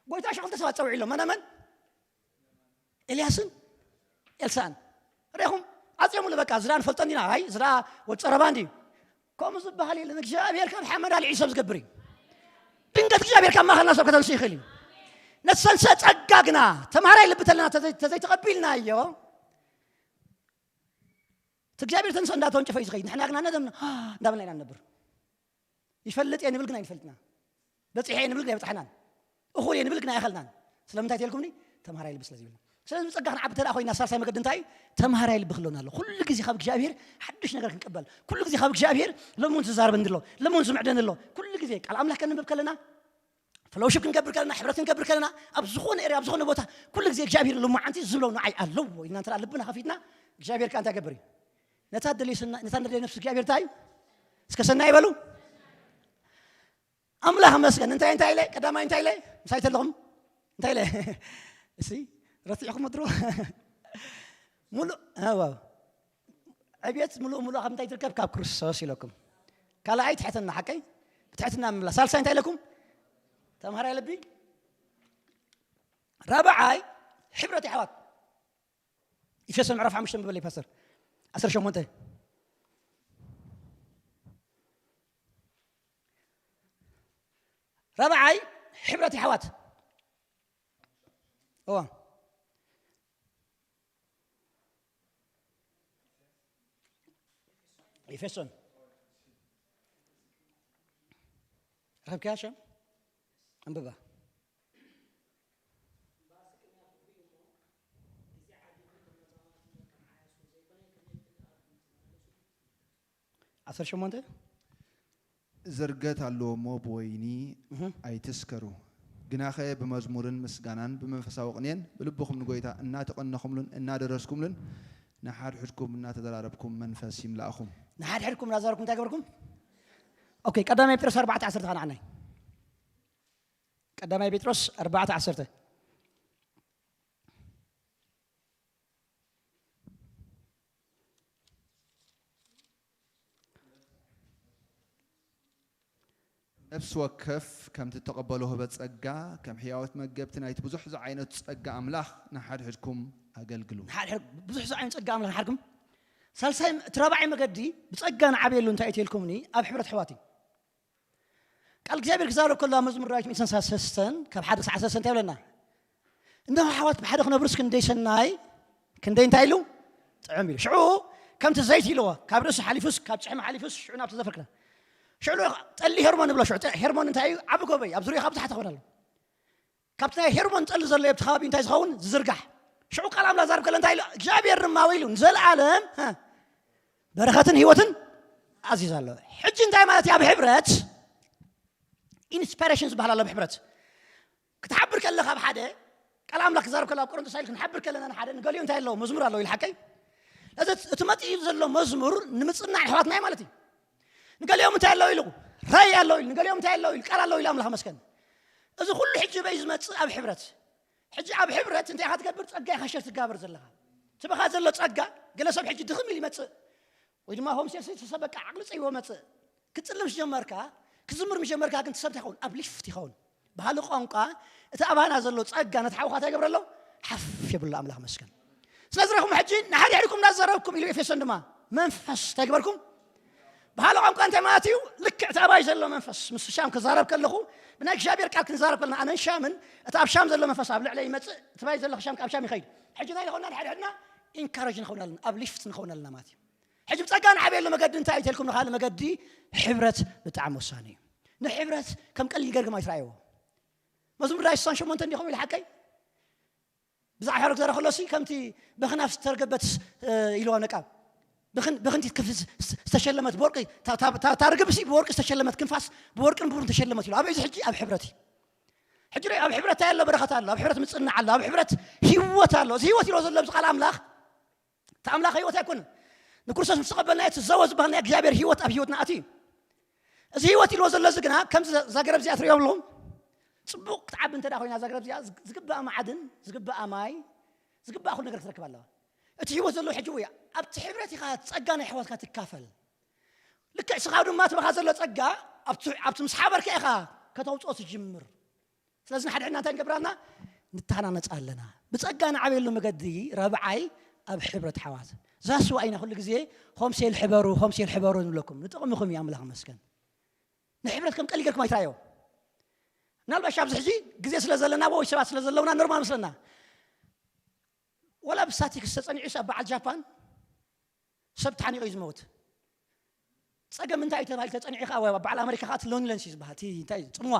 ጎይታ ሽዑ ክልተ ሰባት ፀውዒ ኢሎም። መነ መን? ኤልያስን ኤልሳን። ሬኹም ኣፅዮምሉ። በቃ ዝዳ ንፈልጦ እንዲና፣ ኣይ ዝዳ ወድ ፀረባ እንዲ። ከምኡ ዝበሃል የለን። እግዚኣብሔር ካብ ሓመድ ኣልዒ ሰብ ዝገብር እዩ። ድንገት እግዚኣብሔር ካብ ማእኸልና ሰብ ከተንሱ ይኽእል እዩ። ነሰንሰ ፀጋ ግና ተምሃራይ ልቢ ተለና ተዘይ- ተዘይተቐቢልናዮ፣ እቲ እግዚኣብሔር ተንሶ እንዳተወንጨፈ እዩ ዝኸይድ። ንሕና ግና ነደም እንዳበልና ኢና ንነብር። ይፈልጥ እየ ንብል ግን ኣይንፈልጥና። በፂሐ እየ ንብል ግን ኣይበፃሕናን። እኹል እየ ንብል ግን ኣይኸልናን። ስለምንታይ ተልኩምኒ? ተምሃራይ ልቢ ስለ ዝብልና። ስለዚ ብፀጋ ክንዓቢ እንተ ደኣ ኮይና፣ ሳልሳይ መገዲ እንታይ እዩ? ተምሃራይ ልቢ ክህልወና ኣሎ። ኩሉ ግዜ ካብ እግዚኣብሔር ሓድሽ ነገር ክንቀበል፣ ኩሉ ግዜ ካብ እግዚኣብሔር ለሙን ዝዛረበኒ ኣሎ፣ ለሙን ዝምዕደኒ ኣሎ። ኩሉ ግዜ ቃል ኣምላኽ ከንብብ ከለና፣ ፈሎውሽፕ ክንገብር ከለና፣ ሕብረት ክንገብር ከለና፣ ኣብ ዝኾነ ኤርያ፣ ኣብ ዝኾነ ቦታ ኩሉ ግዜ እግዚኣብሔር ልሙዓንቲ ዝብሎ ንዓይ ኣለዎ ኢልና እንተ ደኣ ልብና ከፊትና፣ እግዚኣብሔር ከኣ እንታይ ይገብር እዩ? ነታ ደልዮ ሰና- ነታ ደልዮ ነፍሲ እግዚኣብሔር እንታይ እዩ? እስከ ሰናይ በሉ። ኣምላኽ መስገን። እንታይ እንታይ ኢለ? ቀዳማይ እንታይ ኢለ? ምሳይ ተለኹም እንታይ ኢለ? እሲ ረቲዕኩም ድሮ። ሙሉእ ኣዋ ዕብየት ሙሉእ ሙሉእ ካብ እንታይ ትርከብ? ካብ ክርስቶስ ኢለኩም። ካልኣይ ትሕትና፣ ሓቀይ? ብትሕትና ምምላስ። ሳልሳይ እንታይ ኢለኩም? ተምሃራይ ልቢ። ራብዓይ ሕብረት የሕዋት። ኤፌሶን ምዕራፍ ሓሙሽተ ምበለይ ፓስተር። ዓሰርተ ሸሞንተ። ራብዓይ ሕብረት የሕዋት። እዋ። ኤፌሶን። ረኸብካያ ሸም? ኣንብባ። ዓሰርተ ሸሞንተ። ዝርገት ኣለዎ እሞ ብወይኒ እህ። ኣይትስከሩ፣ ግናኸ ብመዝሙርን ምስጋናን ብመንፈሳዊ ቅኔን ብልብኹም ንጎይታ እናተቐነኹምሉን እናደረስኩምሉን ንሓድሕድኩም እናተዘራረብኩም መንፈስ ይምላእኹም። ንሓድሕድኩም እናዘራረብኩም እንታይ ገበርኩም? ኦኬ፣ ቀዳማይ ጴጥሮስ ኣርባዕተ ዓሰርተ ኸዓ ንዓናይ። ቀዳማይ ጴጥሮስ ኣርባዕተ ዓሰርተ። ነፍሲ ወከፍ ከምቲ እተቐበሎ ህበ ጸጋ፣ ከም ሕያወት መገብቲ ናይቲ ብዙሕ ዝዓይነቱ ጸጋ ኣምላኽ ንሓድሕድኩም ኣገልግሉ። ንሓድሕድ-፣ ብዙሕ ዝዓይነቱ ጸጋ ኣምላኽ ንሓድኩም። ሳልሳይ፣ እቲ ራብዓይ መገዲ ብጸጋ ንዓብየሉ እንታይ እዩ ተልኩምኒ? ኣብ ሕብረት ኣሕዋት እዩ። ቃል እግዚኣብሔር ክዛረብ ከሎ ኣብ መዝሙር ዳዊት ሚእትን ሰለስተን ካብ ሓደ ክሳዕ ሰለስተ እንታይ ይብለና? እነሆ ኣሕዋት ብሓደ ክነብሩስ ክንደይ ሰናይ፣ ክንደይ እንታይ ኢሉ? ጥዑም ኢሉ። ሽዑ ከምቲ ዘይት ኢልዎ፣ ካብ ርእሲ ሓሊፉስ፣ ካብ ጭሕሚ ሓሊፉስ፣ ሽዑ ናብ ተዘፈርክና። ሽዑ ጠሊ ሄርሞን ንብሎ፣ ሽዑ ጠ-፣ ሄርሞን እንታይ እዩ? ዓቢ ጎቦ እዩ። ኣብ ዙርያኻ ብዙሓት ኣኽበድ ኣሎ። ካብቲ ናይ ሄርሞን ጠሊ ዘሎ ኣብቲ ከባቢ እንታይ ዝኸውን? ዝዝርጋሕ። ሽዑ ቃል ኣምላኽ ዛረብ ከሎ እንታይ ኢሉ? እግዚኣብሔር ድማ ወይሉ ንዘለኣለም፣ ሃ፣ በረኸትን ህይወትን ኣዚዝ ኣሎ። ሕጂ እንታይ ማለት እዩ? ኣብ ሕብረት ኢንስፓይሬሽን ዝበሃል ኣሎ። ኣብ ሕብረት ክትሓብር ከለኻ ኣብ ሓደ ቃል ኣምላኽ ክዛረብ ከሎ ኣብ ቆሮንቶስ ኢሉ ክንሓብር ከለና ንሓደ ንገሊኡ እንታይ ኣለዎ? መዝሙር ኣለዎ ኢሉ ሓቀይ። እዚ እቲ መጺኡ ዘሎ መዝሙር ንምጽናዕ ኣሕዋትና እዩ ማለት እዩ። ንገሊኦም እንታይ ኣለዎ ኢሉ? ራእይ ኣለዎ ኢሉ። ንገሊኦም እንታይ ኣለዎ ኢሉ? ቃል ኣለዎ ኢሉ። ኣምላኽ መስገን። እዚ ኩሉ ሕጂ በይ ዝመጽእ ኣብ ሕብረት። ሕጂ ኣብ ሕብረት እንታይ ኢኻ ትገብር? ጸጋ ኢኻ ሸር ትጋበር ዘለኻ። ትበኻ ዘሎ ጸጋ፣ ገለ ሰብ ሕጂ ድኽም ኢሉ ይመጽእ። ወይ ድማ ሆም ሴልስ ተሰበቃ ዓቕሊ ጸይዎ መጽእ። ክትጽልም ምስ ጀመርካ፣ ክዝምር ምስ ጀመርካ ግን ትሰብት ይኸውን፣ ኣብ ሊፍት ይኸውን። ባህሊ ቋንቋ፣ እቲ ኣባና ዘሎ ጸጋ ነቲ ሓውኻ እንታይ ይገብረሎ? ሓፍ የብሎ። ኣምላኽ መስገን። ስለዚ ረኹም ሕጂ ንሓድሕድኩም እናዘረብኩም ኢሉ ኤፌሶን ድማ መንፈስ እንታይ ግበርኩም? ባህሊ ቋንቋ እንታይ ማለት እዩ? ልክዕ እቲ ኣባይ ዘሎ መንፈስ ምስ ሻም ክዛረብ ከለኹ ብናይ እግዚኣብሔር ቃል ክንዛረብ ከለና ኣነን ሻምን እቲ ኣብ ሻም ዘሎ መንፈስ ኣብ ልዕለ ይመጽእ፣ እቲ ባይ ዘሎ ሻም ካብ ሻም ይኸይድ። ሕጂ እንታይ ንኸውን? ንሓድሕድና ኢንካረጅ ንኸውን ኣለና፣ ኣብ ሊፍት ንኸውን ኣለና ማለት እዩ። ሕጂ ብጸጋ ንዓብየሉ መገዲ እንታይ እዩ ተልኩም? ንኻልእ መገዲ ሕብረት ብጣዕሚ ወሳኒ እዩ። ንሕብረት ከም ቀሊል ገርግም ኣይትረኣይዎ። መዝሙር ዳዊት ስሳን ሸሞንተ እንዲኹም ኢሉ ሓቀይ ብዛዕባ ሕርግ ዘረኸሎ ሲ ከምቲ በኽናፍ ዝተርገበት ኢልዋ ነቃብ ብኽን በኽንቲ ክፍ ዝተሸለመት ብወርቂ ታርግብ ሲ ብወርቂ ዝተሸለመት ክንፋስ ብወርቅን ብሩን ተሸለመት ኢሉ ኣበይ ሕጂ ኣብ ሕብረት እዩ። ሕጂ ርእ፣ ኣብ ሕብረት እንታይ ኣሎ? በረኸት ኣሎ። ኣብ ሕብረት ምጽናዕ ኣሎ። ኣብ ሕብረት ህይወት ኣሎ። እዚ ህይወት ኢሎ ዘሎ ኣብዚ ቃል ኣምላኽ፣ እቲ ኣምላኽ ህይወት ኣይኮነን። ንክርስቶስ ምስ ተቐበልናዮ እቲ ዘወ ዝበሃል ናይ እግዚኣብሔር ህይወት ኣብ ህይወትና ኣትዩ እዩ። እዚ ህይወት ኢልዎ ዘሎ እዚ ግና ከምዚ እዛ ገረብ እዚኣ ትርእዮም ኣለኹም። ጽቡቕ ክትዓቢ እንተ ደኣ ኮይና እዛ ገረብ እዚኣ ዝግ- ዝግባኣ መዓድን ዝግባኣ ማይ ዝግባኣ ኩሉ ነገር ክትረክብ ኣለዋ። እቲ ህይወት ዘለዎ ሕጂ እያ። ኣብቲ ሕብረት ኢኻ ጸጋ ናይ ኣሕዋትካ ትካፈል። ልክዕ ስኻ ድማ ትበኻ ዘሎ ጸጋ ኣብቲ ኣብቲ ምስ ሓበርካ ኢኻ ከተውጽኦ ትጅምር። ስለዚ ንሓድሕድና እንታይ ንገብር ኣለና? ንተሃናነጽ ኣለና። ብጸጋ ንዓበየሉ መገዲ ራብዓይ ኣብ ሕብረት ኣሕዋት ዛስዋ ኢና ኩሉ ግዜ ሆምሴል ሕበሩ ሆምሴል ሕበሩ ንብለኩም ንጥቕምኹም እዩ። ኣምላኽ መስገን ንሕብረት ከም ቀሊል ገርኩም ኣይትራዮ። ምናልባሽ ኣብዚ ሕጂ ግዜ ስለ ዘለና ወይ ሰባት ስለ ዘለውና ኖርማል መስለና። ወላ ብስታቲክስ ተጸኒዑ ኣብ በዓል ጃፓን ሰብ ተሓኒቑ እዩ ዝመውት። ጸገም እንታይ እዩ ተባሂሉ ተጸኒዑ ከዓ ኣብ በዓል ኣመሪካ ከዓ እቲ ሎንለንስ እዩ ዝበሃል። እቲ እንታይ እዩ? ጽምዋ።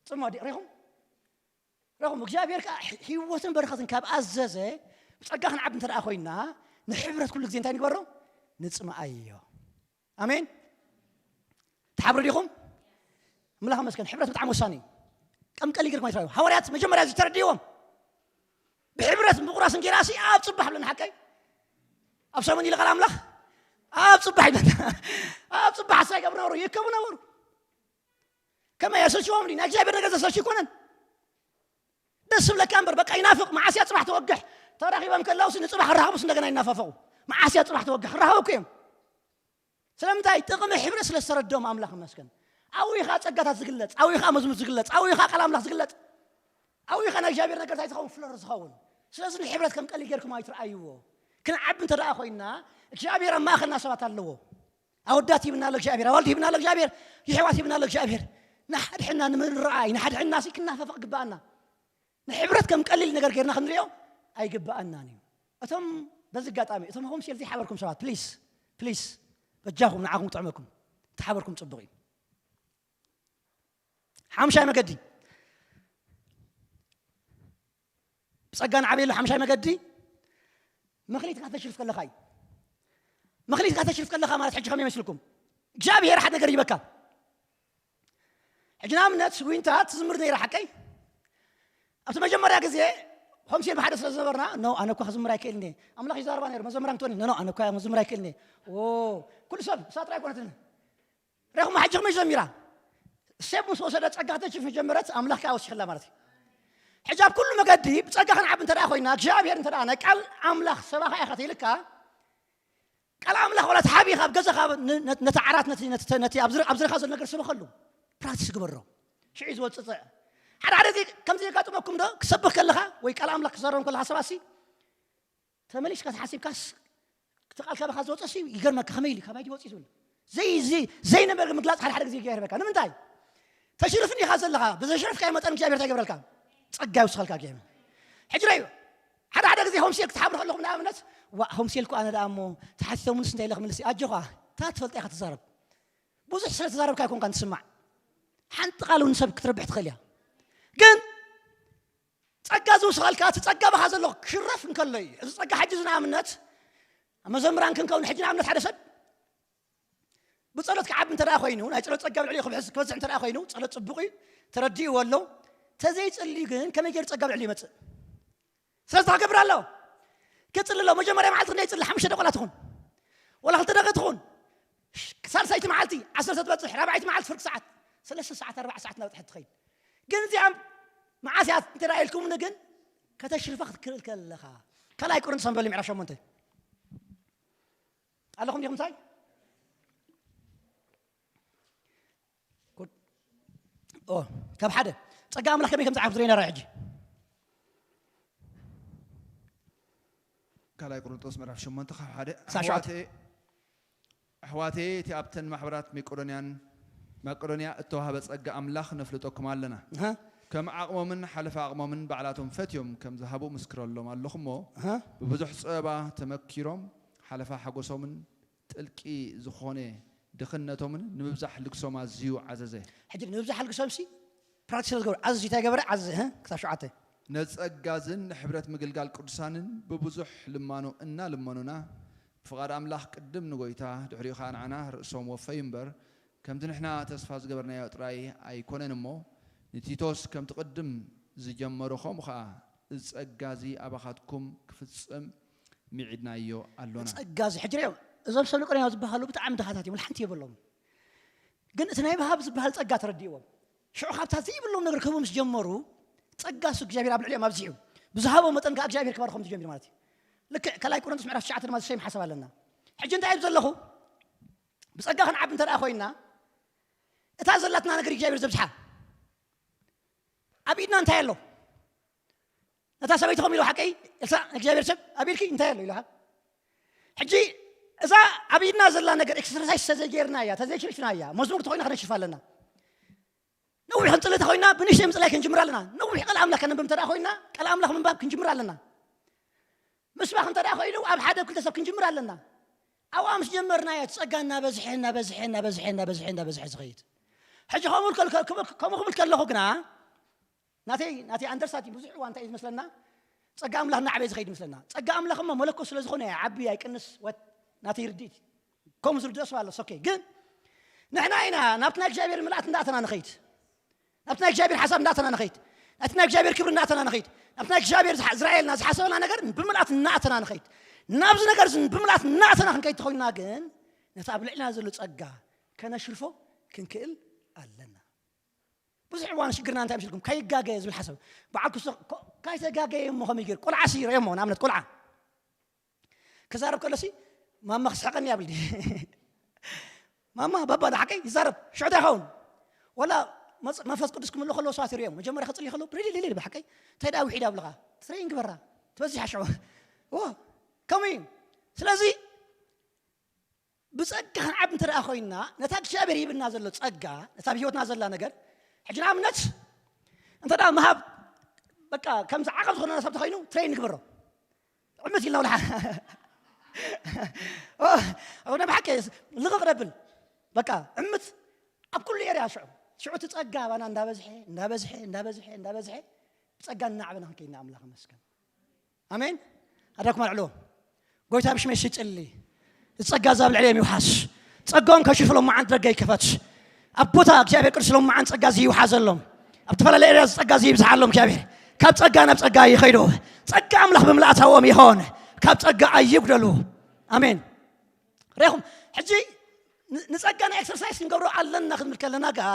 ጽምዋ ዲ- ሪኹም? ሪኹም? እግዚኣብሔር ከዓ ሂ- ህይወትን በረኸትን ካብ ኣዘዘ ብጸጋ ክንዓቢ እንተ ደኣ ኮይና ንሕብረት ኩሉ ግዜ እንታይ ንግበሮ? ንጽምኣዮ። ኣሜን። ተሓብሩ ዲኹም? ኣምላኽ መስገን። ሕብረት ብጣዕሚ ወሳኒ እዩ። ከም ቀሊል ገርኩም ኣይትራዩ። ሃዋርያት መጀመርያ እዚ ተረድእዎም። ብሕብረት ምቑራስ እንጌራ ሲ ኣብ ጽባሕ ብለና ሓቀይ ኣብ ሰሙን ኢለ ቃል ኣምላኽ ኣብ ጽባሕ ይብለና። ኣብ ጽባሕ ሓሳይ ገብሩ ነበሩ ይከቡ ነበሩ። ከመይ የሰልችዎም እንዲ ናይ እግዚኣብሔር ነገር ዘሰልች ይኮነን። ደስ ብለካ እምበር በቃ ይናፍቕ። መዓስያ ጽባሕ ተወግሕ። ተራኺቦም ከለውስ ንጽባሕ ክራኸቡስ እንደገና ይናፋፈቑ። መዓስያ ጽባሕ ተወግሕ ክራኸቡ እኮ እዮም። ስለምንታይ? ጥቕሚ ሕብረት ስለ ዝተረድኦም ኣምላኽ ይመስገን። ኣብኡ ኢኻ ጸጋታት ዝግለጽ፣ ኣብኡ ኢኻ መዝሙር ዝግለጽ፣ ኣብኡ ኢኻ ቃል ኣምላኽ ዝግለጽ፣ ኣብኡ ኢኻ ናይ እግዚኣብሔር ነገር እንታይ ዝኸውን ፍለር ዝኸውን። ስለዚ ንሕብረት ከም ቀሊል ጌርኩም ኣይትረኣይዎ። ክንዓቢ እንተ ደኣ ኮይና እግዚኣብሔር ኣብ ማእኸልና ሰባት ኣለዎ። ኣወዳት ሂብና ኣሎ እግዚኣብሔር፣ ኣዋልድ ሂብና ኣሎ እግዚኣብሔር፣ የሕዋት ሂብና ኣሎ እግዚኣብሔር። ንሓድሕና ንምንረኣይ ንሓድሕና ሲ ክናፈፍቕ ግባኣና። ንሕብረት ከም ቀሊል ነገር ጌርና ክንሪኦ ኣይግባኣናን እዩ። እቶም በዚ ኣጋጣሚ እቶም ሆምሴል ዘይሓበርኩም ሰባት ፕሊስ ፕሊስ በጃኹም ንዓኹም ክጥዕመኩም ተሓበርኩም ጽቡቕ እዩ። ሓምሻይ መገዲ ብጸጋ ንዓበየሉ ሓምሻይ መገዲ መኽሊትካ ተሽርፍ ከለኻ እዩ። መኽሊትካ ተሽርፍ ከለኻ ማለት ሕጂ ከመይ ይመስልኩም? እግዚኣብሔር ሓደ ነገር ይበካ። ሕጂ ንኣብነት ዊንታ ትዝምር ነይራ ሓቀይ ኣብቲ መጀመርያ ግዜ ሆምሴል ብሓደ ስለ ዝነበርና ኖ ኣነ እኳ ክዝምር ኣይክእልን እየ ኣምላኽ ይዛረባ ነይሩ መዘምራን ክትኮኒ ኖ ኣነ እኳ ክዝምር ኣይክእልን እየ ኩሉ ሰብ ሳጥራ ኣይኮነትን ረኹም ሕጂ ከመይ ዘሚራ ሰብ ምስ ወሰደ ጸጋ ተሽፍ ጀመረት ኣምላኽ ከዓ ወሲኽላ ማለት እዩ ሕጂ ኣብ ኩሉ መገዲ ብጸጋ ክንዓብ እንተ ኮይና እግዚኣብሔር እንተ ናይ ቃል ኣምላኽ ሰባኻ ኢኻ ተይልካ ቃል ኣምላኽ ወላ ተሓቢኻ ኣብ ገዛኻ ነቲ ዓራት ነቲ ኣብዝረኻ ዘሎ ነገር ስበኸሉ ፕራክቲስ ግበሮ ሽዑ ዝወፅእ ፅዕ ሓደ ሓደ ከምዚ የጋጥመኩም ዶ ክሰብኽ ከለኻ ወይ ቃል ኣምላኽ ክዘረም ከለኻ ሰባሲ ተመሊስካ ተሓሲብካስ እቲ ቃል ካባኻ ዝወፅእ ሲ ይገርመካ ከመይ ኢሉ ካባይ ድወፅእ ዝብል ዘይነበረ ምግላፅ ሓደ ሓደ ግዜ ይገርመካ ንምንታይ ተሽርፍኒ ኢኻ ዘለኻ ብዘሽረፍካዮ መጠን እግዚኣብሔር እንታይ ይገብረልካ ጸጋ ይውስኸልካ እግዚኣብሔር ሕጂ ራዩ ሓደ ሓደ ግዜ ሆምሴል ክትሓብሩ ከለኹም ንኣብነት ዋ ሆምሴል እኮ ኣነ ደኣ እሞ ተሓቲቶምንስ እንታይ ኢለ ክምልስ ኣጆኻ እታ ትፈልጣ ኢኻ ትዛረብ ብዙሕ ስለ ተዛረብካ ኣይኮንካን ትስማዕ ሓንቲ ቃል እውን ሰብ ክትረብሕ ትኽእል እያ ግን ጸጋ ዝውስኸልካ እቲ ጸጋ ባኻ ዘሎ ክሽረፍ እንከሎ እዩ እዚ ጸጋ ሕጂ እዚ ንኣብነት መዘምራን ክንከውን ሕጂ ንኣብነት ሓደ ሰብ ብጸሎት ክዓቢ እንተ ደኣ ኮይኑ ናይ ጸሎት ጸጋ ብልዕሊ ክብሕስ ክበዝሕ እንተ ደኣ ኮይኑ ጸሎት ጽቡቕ እዩ ተረዲእዎ ኣሎ ተዘይጽልዩ ግን ከመይ ገይሩ ጸጋ ብልዕሊ ይመጽእ ስለዚ ክገብር ኣለዎ ክጽሊ ኣለዎ መጀመርያ መዓልቲ ክንደይ ይጽሊ ሓሙሽተ ደቆላ ትኹን ወላ ክልተ ደቂ ትኹን ሳልሳይቲ መዓልቲ ዓሰርተ ትበጽሕ ራብዓይቲ መዓልቲ ፍርቂ ሰዓት ሰለስተ ሰዓት ኣርባዕ ሰዓት እናበጽሐት ትኸይድ ግን እዚኣ መዓስ እያ እንተ ኢልኩምኒ ግን ከተሽርፋ ክትክእል ከለኻ ካልኣይ ቆሮንቶስ ኣንበሊ ምዕራፍ ሸሞንተ ኣለኹም ዲኹም ምሳይ ካብ ሓደ ጸጋ ኣምላኽ ከመይ ከም ዝዓርፍ ዝረኢና ራ ሕጂ ካልኣይ ቆሮንቶስ ምዕራፍ ሸሞንተ ካብ ሓደ ኣሕዋተይ እቲ ኣብተን ማሕበራት መቄዶንያን መቄዶንያ እተዋህበ ጸጋ ኣምላኽ ነፍልጠኩም ኣለና ከም ዓቕሞምን ሓለፋ ዓቕሞምን ባዕላቶም ፈትዮም ከም ዝሃቡ ምስክረሎም ኣለኹ እሞ ብብዙሕ ጸበባ ተመኪሮም ሓለፋ ሓጎሶምን ጥልቂ ዝኾነ ድኽነቶምን ንምብዛሕ ልግሶም ኣዝዩ ዓዘዘ። ሕጂ ንምብዛሕ ልግሶም ሲ ፕራክቲስ ስለ ዝገብሩ ዓዝዝ እንታይ ገበረ ዓዝዝ እህ ክሳብ ሸውዓተ። ነጸጋዝን ንሕብረት ምግልጋል ቅዱሳንን ብብዙሕ ልማኖ እናልመኑና ብፍቓድ ኣምላኽ ቅድም ንጎይታ ድሕሪኡ ኸኣ ንዓና ርእሶም ወፈዩ እምበር ከምቲ ንሕና ተስፋ ዝገበርናዮ ጥራይ ኣይኮነን እሞ ንቲቶስ ከምቲ ቅድም ዝጀመሮ ከምኡ ኸዓ እዚ ጸጋ እዚ ኣባኻትኩም ክፍጸም ምዒድናዮ ኣሎና። ጸጋ እዚ ሕጂ ርኦም፣ እዞም ሰብ ንቆሬና ዝበሃሉ ብጣዕሚ ድኻታት እዮም፣ ሓንቲ የብሎም። ግን እቲ ናይ ምሃብ ዝበሃል ጸጋ ተረዲእዎም። ሽዑ ካብታ ዘይብሎም ነገር ክህቡ ምስ ጀመሩ፣ ጸጋ እሱ እግዚኣብሔር ኣብ ልዕሊኦም ኣብዚሑ። ብዝሃቦ መጠን ከኣ እግዚኣብሔር ክባርኾም ዝጀምር ማለት እዩ። ልክዕ ካልኣይ ቆሮንቶስ ምዕራፍ ትሽዓተ ድማ ዘሰይም ሓሳብ ኣለና። ሕጂ እንታይ እየ ዘለኹ? ብጸጋ ክንዓቢ እንተ ደኣ ኮይንና፣ እታ ዘላትና ነገር እግዚኣብሔር ዘብዝሓ። ኣብ ኢድና እንታይ ኣሎ? ነታ ሰበይቲ ከምኡ ኢሉ ሓቀይ፣ ኤልሳ እግዚኣብሔር ሰብ ኣብ ኢድኪ እንታይ ኣሎ ኢሉ ሓ-? ሕጂ እዛ ኣብ ኢድና ዘላ ነገር ኤክሰርሳይዝ ተዘይጌርና እያ፣ ተዘይሽሪፍና እያ። መዝሙር ተኾይና ከነሽርፍ ኣለና። ነዊሕ ክንጽሊ ተኾይና ብንእሽተይ ምጽላይ ክንጅምር ኣለና። ነዊሕ ቃል ኣምላኽ ከነንብብ እንተ ደኣ ኮይና ቃል ኣምላኽ ምንባብ ክንጅምር ኣለና። ምስባኽ እንተ ደኣ ኮይኑ ኣብ ሓደ ክልተ ሰብ ክንጅምር ኣለና። ኣብኣ ምስ ጀመርናዮ እቲ ጸጋ እናበዝሐ፣ እናበዝሐ፣ እናበዝሐ፣ እናበዝሐ፣ እናበዝሐ ዝኸይድ። ሕጂ ከምኡ ክብል ከ-፣ ክብል-፣ ከምኡ ክብል ከለኹ ግና ናተይ፣ ናተይ ኣንደርሳቲን ብዙሕ እዋን እንታይ እዩ ዝመስለና? ጸጋ ኣምላኽ እናዓበየ ዝኸይድ ይመስለና። ጸጋ ኣምላኽ እሞ መለኮት ስለ ዝኾነ ይዓቢ ኣይቅንስ፣ ወት ናተይ ርድኢት። ከምኡ ዝርድኦ ሰብ ኣሎ፣ ኦኬ። ግን ንሕና ኢና ናብቲ ናይ እግዚኣብሔር ምልኣት እንዳኣተና ንኸይድ። ናብቲ ናይ እግዚኣብሔር ሓሳብ እንዳኣተና ንኸይድ። ናብቲ ናይ እግዚኣብሔር ክብሪ እንዳኣተና ንኸይድ። ናብቲ ናይ እግዚኣብሔር ዝሓ-፣ ዝረኣየልና ዝሓሰበና ነገር ብምልኣት እናኣተና ንኸይድ። ናብዚ ነገር እዚ ብምልኣት እናኣተና ክንከይድ ተኾይንና ግን ነቲ ኣብ ልዕልና ዘሎ ጸጋ ከነሽርፎ ክንክእል ኣለና። ብዙሕ እዋን ሽግርና እንታይ መሲልኩም? ከይጋገየ ዝብል ሓሳብ። በዓል ክስቶ-፣ ኮ-፣ ከይተጋገየ እሞ ከመይ ገይሩ? ቆልዓ ሲ ርእዮ እሞ፣ ንኣብነት ቆልዓ ክዛረብ ከሎሲ ማማ ክስሕቀኒ እያ ብልኒ። ማማ፣ ባባ ንሓቀይ ይዛረብ፣ ሽዑ እንታይ ይኸውን? ወላ መጽ-፣ መንፈስ ቅዱስ ክምልእ ከሎ ሰባት ይርእዮም። መጀመርያ ክጽሊ ከሎ ብሪሊሊሊ ብሓቀይ፣ እንታይ ደኣ ውሒዳ ብልኻ? ትሬን ግበራ፣ ትበዚሓ ሽዑ። ዎ፣ ከምኡ እዩ። ስለዚ ብጸጋ ክንዓቢ እንተ ደኣ ኮይንና፣ ነታ እግዚኣብሔር ሂብና ዘሎ ጸጋ፣ ነታ ኣብ ህይወትና ዘላ ነገር፣ ሕጂ ንኣብነት፣ እንተ ደኣ ምሃብ፣ በቃ፣ ከምዚ ዓቐብ ዝኾነና ሰብ ተኾይኑ፣ ትሬን ንግበሮ። ዕምት ኢልና ውልሓ። ኦ፣ ኣብ ናይ ብሓቂ ልቕቕ ነብል። በቃ፣ ዕምት ኣብ ኩሉ ኤርያ ሽዑ። ሽዑ እቲ ጸጋ ኣባና እንዳበዝሐ፣ እንዳበዝሐ፣ እንዳበዝሐ፣ እንዳበዝሐ፣ ብጸጋ እናዓበና ክንከይድ ንኣምላኽ ይመስገን። ኣሜን። ኣዳኩም ኣልዕሎ። ጎይታ ብሽመይ ሲጭሊ። ጸጋ ዛብ ልዕሊኦም ይውሓስ። ጸጋኦም ከሽፍሎም መዓንት ደገ ይክፈት። ኣብ ቦታ እግዚኣብሔር ቅዱስ ሎም መዓንት ጸጋ እዚ ይውሓዘሎም። ኣብ ተፈላለየ ኤርያ ጸጋ እዚ ይብዝሓሎም እግዚኣብሔር። ካብ ጸጋ ናብ ጸጋ ይኸይዱ። ጸጋ ኣምላኽ ብምልኣታዎም ይኾን። ካብ ጸጋ ኣይጉደሉ። ኣሜን። ርኢኹም፣ ሕጂ ን-፣ ንጸጋ ናይ ኤክሰርሳይዝ ክንገብሮ ኣለና ክንብል ከለና ከኣ፣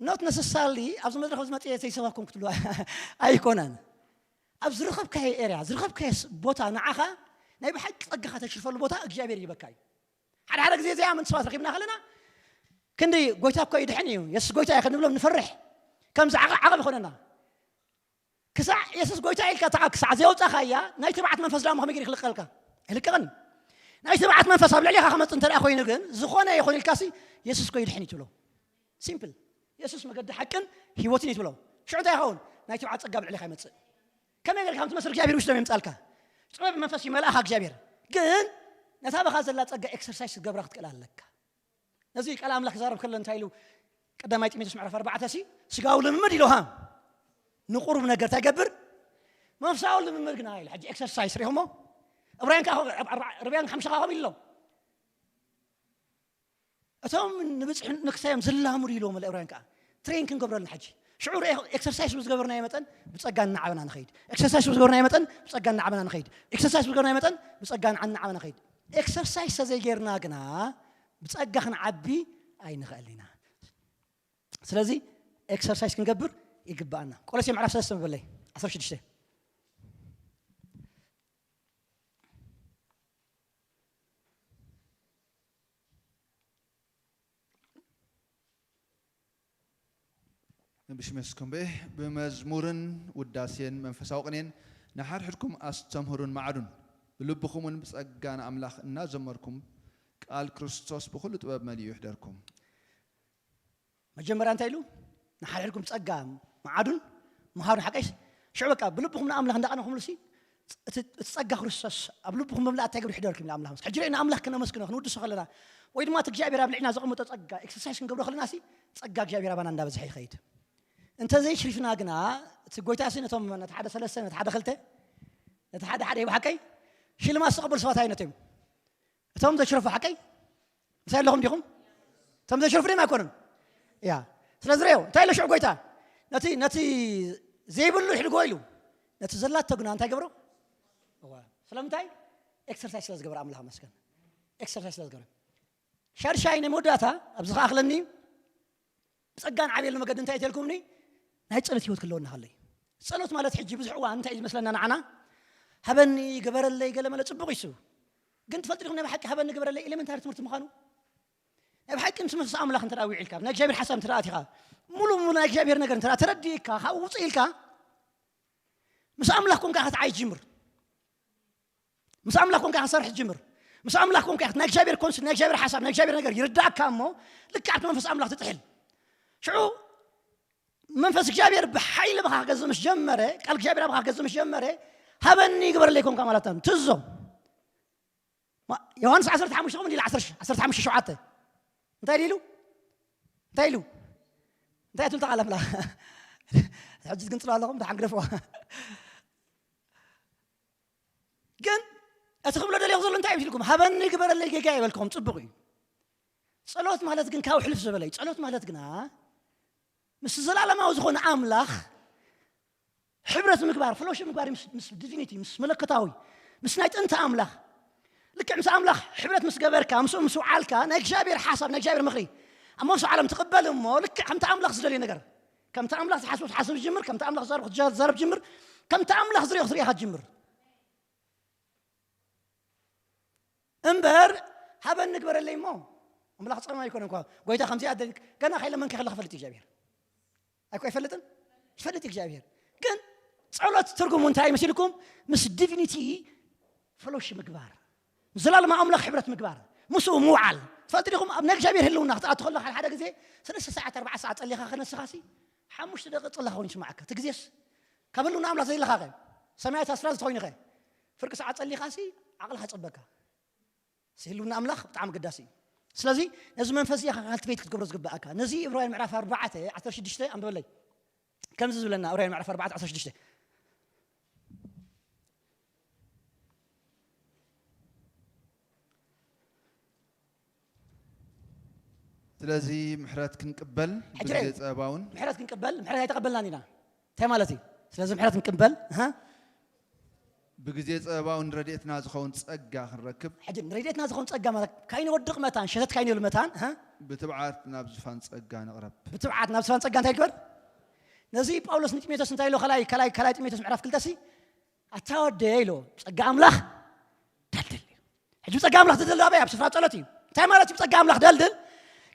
not necessarily ኣብዚ መድረኽ እዚ መጽየ ዘይሰበኩም ክትብሉ ኣይኮነን። ኣብ ዝረኸብካዮ ኤርያ፣ ዝረኸብካዮ ስ-፣ ቦታ ንዓኻ ናይ ብሓቂ ጸጋኻ ተሽርፈሉ ቦታ እግዚኣብሔር ይህበካ እዩ። ሓደ ሓደ ግዜ ዘይኣመንቲ ሰባት ረኺብና ከለና፣ ክንዲ ጎይታ እኮ ይድሕን እዩ፣ የሱስ ጎይታ እዩ ክንብሎም ንፈርሕ። ከምዚ ዓቐ-፣ ዓቐብ ይኾነና። ክሳዕ የሱስ ጎይታ ኢልካ እታ ቃል ክሳዕ ዘየውጻኻያ፣ ናይ ትብዓት መንፈስ ደኣ ከመይ ገይሩ ክልቀልካ? ኣይልቀቕን። ናይ ትብዓት መንፈስ ኣብ ልዕሌኻ ክመጽእ እንተ ደኣ ኮይኑ ግን፣ ዝኾነ ይኹን ኢልካሲ፣ የሱስ እኮ ይድሕን እዩ ትብሎ። ሲምፕል። የሱስ መገዲ ሓቅን ህይወትን እዩ ትብሎ። ሽዑ እንታይ ይኸውን? ናይ ትብዓት ጸጋ ኣብ ልዕሌኻ ይመጽእ። ከመይ ጌርካ ከም ትመስል እግዚኣብሔር ውሽጦም የምጻልካ። ጥበብ መንፈስ ይመልኣኻ እግዚኣብሔር። ግን ነታ በኻ ዘላ ጸጋ ኤክሰርሳይዝ ክትገብራ ክትክእል ኣለካ። ነዚ ቃል ኣምላኽ ክዛረብ ከሎ እንታይ ኢሉ? ቀዳማይ ጢሞቴዎስ ምዕራፍ ኣርባዕተ ሲ፣ ስጋዊ ልምምድ ኢሉ ሃ። ንቁሩብ ነገር እንታይ ገብር? መንፈሳዊ ልምምድ ግና ኢሉ። ሕጂ ኤክሰርሳይዝ ሪኹሞ? ዕብራውያን ከኣ፣ ዕብ-፣ ዕብ-፣ ዕብራውያን ሓምሳ ከኣ ከምኡ ኢሉ ኣሎ። እቶም ንብጽሑ ንክሳዮም ዝላሙዱ ኢልዎም፣ ዕብራውያን ከኣ ትሬን ክንገብረሉ ሕጂ። ሽዑ ርኤ-፣ ኤክሰርሳይዝ ብዝገበርናዮ መጠን ብጸጋ እናዓበና ንኸይድ። ኤክሰርሳይዝ ብዝገበርናዮ መጠን ብጸጋ እናዓበና ንኸይድ። ኤክሰርሳይዝ ብዝገበርናዮ መጠን ብጸጋ እናዓበና ንኸይድ። ኤክሰርሳይዝ ተዘይጌርና ግና ብጸጋ ክንዓቢ ኣይንኽእልን ኢና። ስለዚ ኤክሰርሳይዝ ክንገብር ይግብኣና። ቆሎሴ ምዕራፍ ሰለስተ መበለይ ዓሰርተ ሽዱሽተ። ብሽመስኩም ብእ-፣ ብመዝሙርን ውዳሴን መንፈሳዊ ቅኔን ንሓድሕድኩም ኣስተምህሩን መዓዱን። ብልብኹም እውን ብጸጋ ንኣምላኽ እናዘመርኩም ቃል ክርስቶስ ብኹሉ ጥበብ መሊኡ ይሕደርኩም። መጀመርያ እንታይ ኢሉ? ንሓድሕድኩም ጸጋ መዓዱን መሃሩን ሓቀይስ። ሽዑ በቃ ብልብኹም ንኣምላኽ እንዳቐነኹምሉ ሲ፣ እቲ፣ እቲ ጸጋ ክርስቶስ ኣብ ልብኹም ምምላእ እንታይ ገብር ይሕደርኩም ኢሉ ኣምላኽ። ሕጂ ርእ ንኣምላኽ ክነመስግኖ፣ ክንውድሶ ከለና፣ ወይ ድማ እቲ እግዚኣብሔር ኣብ ልዕሊና ዘቐመጦ ጸጋ ኤክሰርሳይዝ ክንገብሮ ከለና ሲ፣ ጸጋ እግዚኣብሔር ኣባና እንዳበዝሐ ይኸይድ። እንተ ዘይሽሪፍና ግና፣ እቲ ጎይታ ሲ ነቶም ነቲ ሓደ ሰለስተ፣ ነቲ ሓደ ክልተ፣ ነቲ ሓደ ሓደ ይብሓቀይ፣ ሽልማት ዝተቐበሉ ሰባት ኣይነቶም እዮም። እቶም ዘሽረፉ ሓቀይ ምሳይ ኣለኹም ዲኹም? እቶም ዘሽረፉ ድም ኣይኮኑን? ያ። ስለዚ ርኦ እንታይ ኢለ ሽዑ ጎይታ ነቲ ነቲ ዘይብሉ ይሕድጎ ኢሉ፣ ነቲ ዘላቶ ግና እንታይ ገብሮ? እዋ ስለምንታይ? ኤክሰርሳይዝ ስለ ዝገበረ ኣምላኽ መስገን። ኤክሰርሳይዝ ስለ ዝገበረ። ሻድሻይ ናይ መወዳእታ ኣብዚ ከኣኽለኒ ብጸጋን ዓብየሉ መገዲ እንታይ እተልኩምኒ? ናይ ጸሎት ህይወት ክለወና ከለይ። ጸሎት ማለት ሕጂ ብዙሕ እዋን እንታይ እዩ ዝመስለና ንዓና? ሃበኒ፣ ገበረለይ፣ ገለ መለ ጽቡቕ ይሱ። ግን ትፈልጥ ዲኹም ናይ ብሓቂ ሃበኒ፣ ገበረለይ ኤሌመንታሪ ትምህርቲ ምዃኑ? ናይ ብሓቂ ምስ መንፈስ ኣምላኽ እንተ ደኣ ውዒልካ፣ ናይ እግዚኣብሔር ሓሳብ እንተ ደኣ ኣቲኻ፣ ሙሉ ሙሉ ናይ እግዚኣብሔር ነገር እንተ ደኣ ተረዲእካ፣ ካብኡ ውፅእ ኢልካ፣ ምስ ኣምላኽ ኮንካ ክትዓይ ጅምር። ምስ ኣምላኽ ኮንካ ክትሰርሕ ጅምር። ምስ ኣምላኽ ኮንካ ናይ እግዚኣብሔር ኮንስ ናይ እግዚኣብሔር ሓሳብ ናይ እግዚኣብሔር ነገር ይርዳእካ እሞ ልክዕ ኣብቲ መንፈስ ኣምላኽ ትጥሕል። ሽዑ መንፈስ እግዚኣብሔር ብሓይሊ ብኻ ክገዝእ ምስ ጀመረ፣ ቃል እግዚኣብሔር ኣብኻ ክገዝእ ምስ ጀመረ፣ ሃበኒ ይግበረለይ ኮንካ ማለት እዩ። ትዞ ማ- ዮሃንስ ዓሰርተ ሓሙሽተ ከምኡ ኢሉ ዓሰርተ ዓሰርተ ሓሙሽተ ሸውዓተ እንታይ ኢሉ እንታይ ኢሉ እንታይ ትብል ተቓለፍላ ሕጂ ትግንጽሉ ኣለኹም ተሓንግደፍዋ ግን እቲ ክብሎ ደልየኹ ዘሎ እንታይ እዩ ኢልኩም ሃበኒ ግበረለይ ጌጋ ይበልኩም ጽቡቕ እዩ ጸሎት ማለት ግን ካብ ሕልፍ ዝበለ እዩ ጸሎት ማለት ግና ምስ ዘላለማዊ ዝኾነ ኣምላኽ ሕብረት ምግባር ፍሎሽ ምግባር ምስ ምስ ዲቪኒቲ ምስ መለኮታዊ ምስ ናይ ጥንቲ ኣምላኽ ልክዕ ምስ ኣምላኽ ሕብረት ምስ ገበርካ ምስኡ ምስ ውዓልካ ናይ እግዚኣብሔር ሓሳብ ናይ እግዚኣብሔር ምኽሪ ኣብ መንፈስ ዓለም ትቕበል እሞ ልክዕ ከምቲ ኣምላኽ ዝደልዮ ነገር ከምቲ ኣምላኽ ዝሓስቡ ትሓስብ ጅምር ከምቲ ኣምላኽ ዝዛረብ ክትዛረብ ጅምር ከምቲ ኣምላኽ ዝሪኦ ክትሪኢኻ ጅምር እምበር ሃበኒ ግበረለይ እሞ ኣምላኽ ጸማ ኣይኮነ እኳ ጎይታ ከምዚኣ ገና ከይለመንካ ከለካ ፈልጥ እግዚኣብሔር ኣይኮ ኣይፈልጥን ይፈልጥ እግዚኣብሔር ግን ጸሎት ትርጉሙ እንታይ መሲልኩም ምስ ዲቪኒቲ ፈሎሽ ምግባር ምስ ዘላለማ ኣምላኽ ሕብረት ምግባር ምስኡ ምውዓል ትፈልጥ ዲኹም ኣብ ናይ እግዚኣብሔር ህልውና ክትኣቱ ከለካ ሓደ ሓደ ግዜ ሰለስተ ሰዓት ኣርባዓ ሰዓት ጸሊኻ ከነስኻሲ ሓሙሽተ ደቂ ጸላ ኸውን ይስማዓካ እቲ ግዜስ ካብ ህልውና ኣምላኽ ዘይለኻ ኸ ሰማያት ኣስራ ዝተኾይኑ ኸ ፍርቂ ሰዓት ጸሊኻሲ ዓቕልኻ ጸበካ ህልውና ኣምላኽ ብጣዕሚ ኣገዳሲ እዩ ስለዚ ነዚ መንፈስ እዚ ካልቲቬት ክትገብሮ ዝግበኣካ ነዚ ዕብራውያን ምዕራፍ ኣርባዕተ ዓሰርተ ሽዱሽተ ኣንብበለይ ከምዚ ዝብለና ዕብራውያን ምዕራፍ ኣርባዕተ ዓሰርተ ሽዱሽተ ስለዚ ምሕረት ክንቅበል ብግዜ ጸበባውን ምሕረት ክንቅበል ምሕረት ኣይተቐበልናን ኢና እንታይ ማለት እዩ ስለዚ ምሕረት ክንቅበል ብግዜ ጸበባውን ረድኤትና ዝኸውን ጸጋ ክንረክብ ሕጂ ንረድኤትና ዝኸውን ጸጋ ማለት ካይንወድቕ መታን ሸተት ካይንብል መታን ብትብዓት ናብ ዝፋን ጸጋ ንቕረብ ብትብዓት ናብ ዝፋን ጸጋ እንታይ ይግበር ነዚ ጳውሎስ ንጢሞቴዎስ እንታይ ኢሎ ከላይ ከላይ ከላይ ጢሞቴዎስ ምዕራፍ ክልተ ሲ ኣታ ወደየ ኢሎ ጸጋ ኣምላኽ ደልድል እዩ ሕጂ ብጸጋ ኣምላኽ ዝደልድል ኣበይ ኣብ ስፍራ ጸሎት እዩ እንታይ ማለት እዩ ብጸጋ ኣምላኽ ደልድል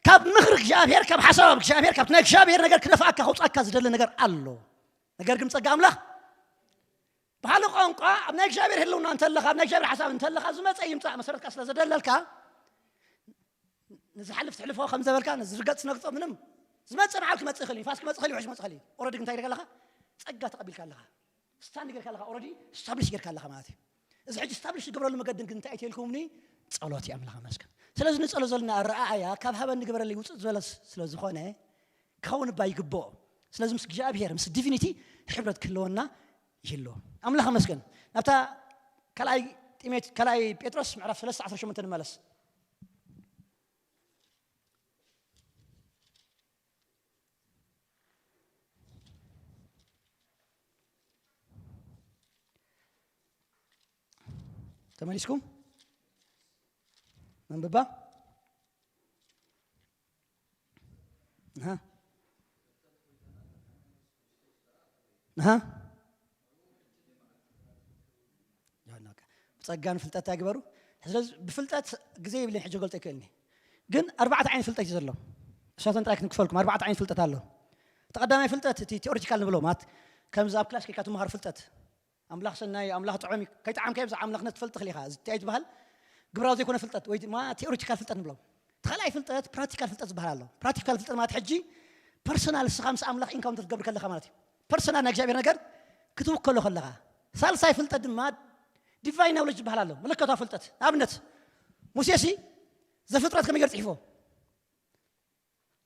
ካብ ምኽሪ እግዚኣብሔር ካብ ሓሳብ እግዚኣብሔር ካብቲ ናይ እግዚኣብሔር ነገር ክደፍኣካ ከውፅኣካ ዝደሊ ነገር ኣሎ ነገር ግን ጸጋ ኣምላኽ ብካልእ ቋንቋ ኣብ ናይ እግዚኣብሔር ህልውና እንተለኻ ኣብ ናይ እግዚኣብሔር ሓሳብ እንተለኻ ዝመፀ ይምፃእ መሰረትካ ስለ ዘደለልካ ንዝሓልፍ ትሕልፎ ከም ዘበልካ ንዝርገፅ ትነግፆ ምንም ዝመፅእ በዓል ክመፅእ ይኽእል እዩ ንፋስ ክመፅእ ይኽእል እዩ ውሕጅ ክመፅእ ይኽእል እዩ ኦረዲ እንታይ ይደገ ኣለኻ ፀጋ ተቐቢልካ ኣለኻ ስታንድ ጌርካ ኣለኻ ኦረዲ ስታብሊሽ ጌርካ ኣለኻ ማለት እዩ እዚ ሕጂ ስታብሊሽ ዝገብረሉ መገዲ ግን እንታይ ኣይተልኩምኒ ጸሎት እዩ ኣምላኽ መስገን ስለዚ ንጸሎ ዘለና ኣረኣእያ ካብ ሃበን ንግበረለይ ውፅእ ዝበለ ስለ ዝኾነ ክኸውን እባ ይግብኦ ስለዚ ምስ እግዚኣብሔር ምስ ዲቪኒቲ ሕብረት ክህልወና ይህልዎ ኣምላኽ መስገን ናብታ ካልኣይ ጢሞት ካልኣይ ጴጥሮስ ምዕራፍ 3 18 ንመለስ ተመሊስኩም መንብባ ብፀጋን ፍልጠት ኣይግበሩ ስለዚ ብፍልጠት ግዜ ይብልን ሕጂ ገልጦ ይክእልኒ ግን ኣርባዕተ ዓይነት ፍልጠት እዩ ዘሎ እሳተን ጥራይ ክንክፈልኩም ኣርባዕተ ዓይነት ፍልጠት ኣሎ ተቐዳማይ ፍልጠት እቲ ቴኦሪቲካል ንብሎ ማለት ከምዚ ኣብ ክላስ ከይካ ትምሃር ፍልጠት ኣምላኽ ሰናይ ኣምላኽ ጥዑም እዩ ከይጠዓምካዮ ብዛዕባ ኣምላኽነት ትፈልጥ ክሊኻ እዚ እንታይ ትበሃል ግብራዊ ዘይኮነ ፍልጠት ወይ ድማ ቴኦሪቲካል ፍልጠት ንብሎ እቲ ካልኣይ ፍልጠት ፕራክቲካል ፍልጠት ዝበሃል ኣሎ ፕራክቲካል ፍልጠት ማለት ሕጂ ፐርሰናል እስኻ ምስ ኣምላኽ ኢንካውንተር ትገብር ከለኻ ማለት እዩ ፐርሰናል ናይ እግዚኣብሔር ነገር ክትውከሎ ከለኻ ሳልሳይ ፍልጠት ድማ ዲቫይን ናውለጅ ዝበሃል ኣሎ መለኮታዊ ፍልጠት ንኣብነት ሙሴ ሲ ዘፍጥረት ከመይ ገር ፅሒፎ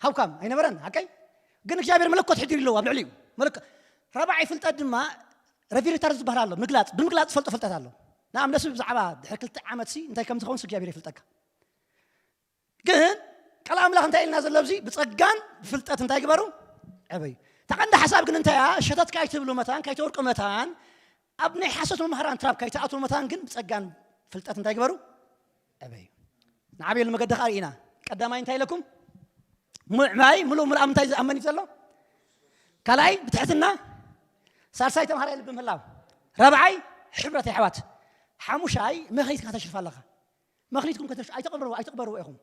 ሃውካም ኣይነበረን ሓቀይ ግን እግዚኣብሔር መለኮት ሕዲሩ ኣለዎ ኣብ ልዕሊኡ መለኮት ራብዓይ ፍልጠት ድማ ረቪሬተር ዝበሃል ኣሎ ምግላፅ ብምግላፅ ዝፈልጦ ፍልጠት ኣሎ ንኣብነሱ ብዛዕባ ድሕሪ ክልተ ዓመት ሲ እንታይ ከም ዝኸውን እግዚኣብሔር ይፍልጠካ ግን ቃል ኣምላኽ እንታይ ኢልና ዘሎ ኣብዚ? ብጸጋን ብፍልጠት እንታይ ግበሩ? ዕበዩ። እታ ቀንዲ ሓሳብ ግን እንታይ እያ? ሸተት ካይትብሉ መታን፣ ካይተወርቁ መታን፣ ኣብ ናይ ሓሶት መምህራን ትራፕ ካይትኣትዉ መታን ግን ብጸጋን ፍልጠት እንታይ ግበሩ? ዕበዩ። ንዓብየሉ መገዲ ከኣ ርኢና። ቀዳማይ እንታይ ኢለኩም? ምዕባይ ምሉእ ምሉእ ኣብ ምንታይ ዝኣመን እዩ ዘሎ? ካልኣይ ብትሕትና፣ ሳልሳይ ተምሃራይ ልቢ ምህላው፣ ራብዓይ ሕብረት ኣሕዋት፣ ሓሙሻይ መኽሊትካ ተሽርፍ ኣለኻ። መኽሊትኩም ከተሽ ኣይተቕበሩ ኣይተቕበሩ ኢኹም።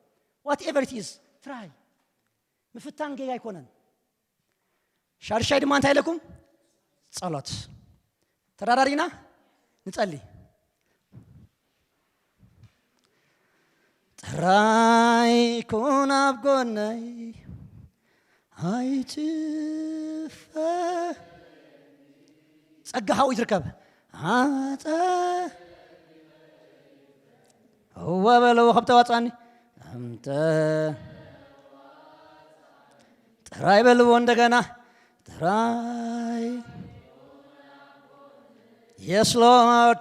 Whatever it is, try። ምፍታን ጌጋ ኣይኮነን። ሻድሻይ ድማ እንታይ ኢለኩም? ጸሎት። ተዳራሪና ንጸሊ። ጥራይ ኩን ኣብ ጎነይ ኣይትፈ ጸጋ ሓዊ ትርከብ። ኣጸ እወ በልዎ ከም ተዋጻኒ። ኣምተ ጥራይ በልዎ እንደገና። ጥራይ Yes Lord።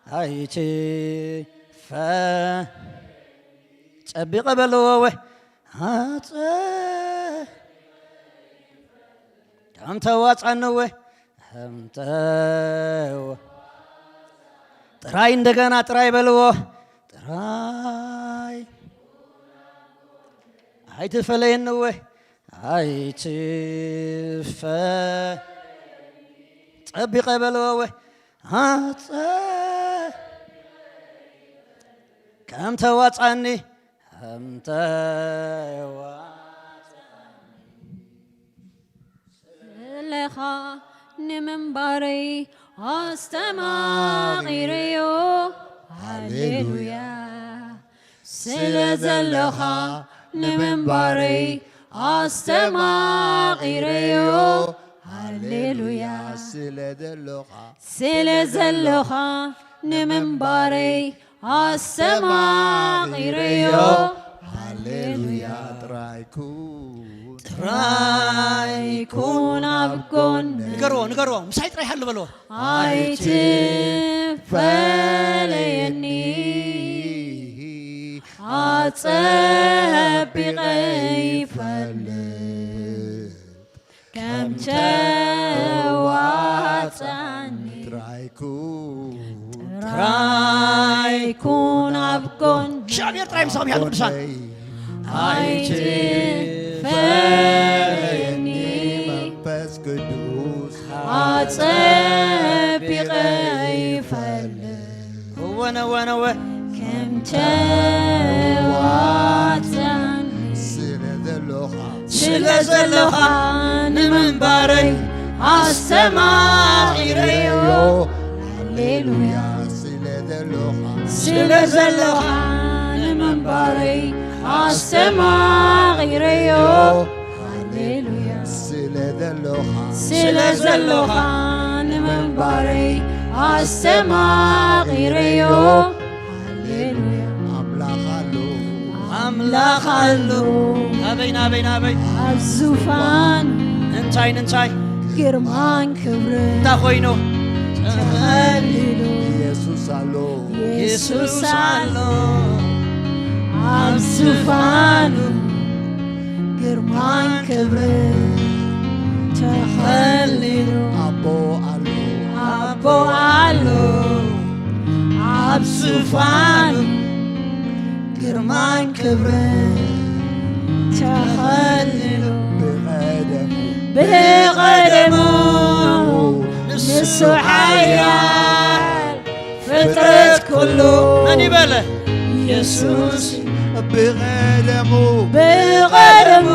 ኣይትፈ ጸቢቐ በልዎ ወ ኣጸ ከም ተዋጻኒ ወ ኣምተወ ጥራይ እንደገና ጥራይ በልዎ። ጥራይ ኣይትፈለየኒ ወ ኣይትፈ ጸቢቐ በልዎ ወ ኣጸ ከም ተዋጻኒ ከም ተዋጻኒ ዘለኻ ንምንባረይ ኣስተማቒረዮ። ሃሌሉያ። ስለ ዘለኻ ንምንባረይ ኣስተማቒረዮ። ሃሌሉያ። ስለ ዘለኻ ስለ ዘለኻ ንምንባረይ ኣስተማቒረዮ። ሃሌሉያ። ጥራይ ኩን ጥራይ ኩን ኣብ ጎነይ። ንገርዎ፣ ንገርዎ። ምሳይ ጥራይ ሃሉ በልዎ። ኣይትፈለየኒ ኣጸቢቐ ይፈልጥ ከም ተዋጻኒ። ጥራይ ኩን ጥራይ ኩን ኣብ ጎን እግዚኣብሔር ጥራይ ምሳኹም ይሃሉ ቅዱሳን። ኣይትፈለየኒ መንፈስ ቅዱስ ኣጸቢቐ ይፈልጥ። እወ ነወ ነወ ከም ተዋጻኒ። ስለ ዘለኻ ስለ ዘለኻ ንምንባረይ ኣስተማቒረዮ። ሃሌሉያ። ስለ ዘለኻ ስለ ዘለኻ ንምንባረይ ኣስተማቒረዮ። ሃሌሉያ። ስለ ዘለኻ ስለ ዘለኻ ንምንባረይ ኣስተማቒረዮ። ሃሌሉያ። ኣምላኽ ኣሎ ኣምላኽ ኣሎ ናበይ ናበይ ናበይ ኣብ ዙፋን እንታይ እንታይ ግርማን ክብርን እንታይ ኮይኑ ተኸሊሉ ኢየሱስ ኣሎ ኢየሱስ ኣሎ ኣብ ዙፋኑ ግርማን ክብርን ተኸሊሉ ኣቦ ኣሎ ኣቦ ኣሎ ኣብ ዙፋኑ ግርማን ክብርን ተኸሊሉ ብቐደሙ ብቐደሙ ንሱ ሓያል ፍጥረት ኩሉ መን ይበለ ኢየሱስ ብቐደሙ ብቐደሙ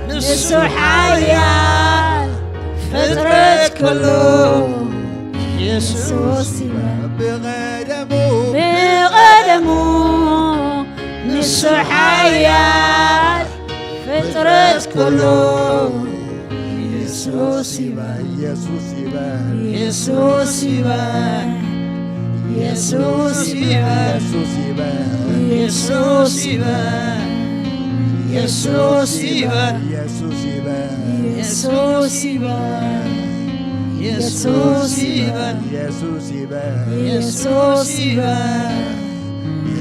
ንሱ ሓያል ፍጥረት ኩሉ ኢየሱስ ይበል ብቐደሙ ብቐደሙ ንሱ ሓያል ፍጥረት ኩሉ ኢየሱስ ይበል ኢየሱስ ይበል ኢየሱስ ይበል ኢየሱስ ይበል ኢየሱስ ይበል ኢየሱስ ይበል ኢየሱስ ይበል ኢየሱስ ይበል ኢየሱስ ይበል ኢየሱስ ይበል ኢየሱስ ይበል ኢየሱስ ይበል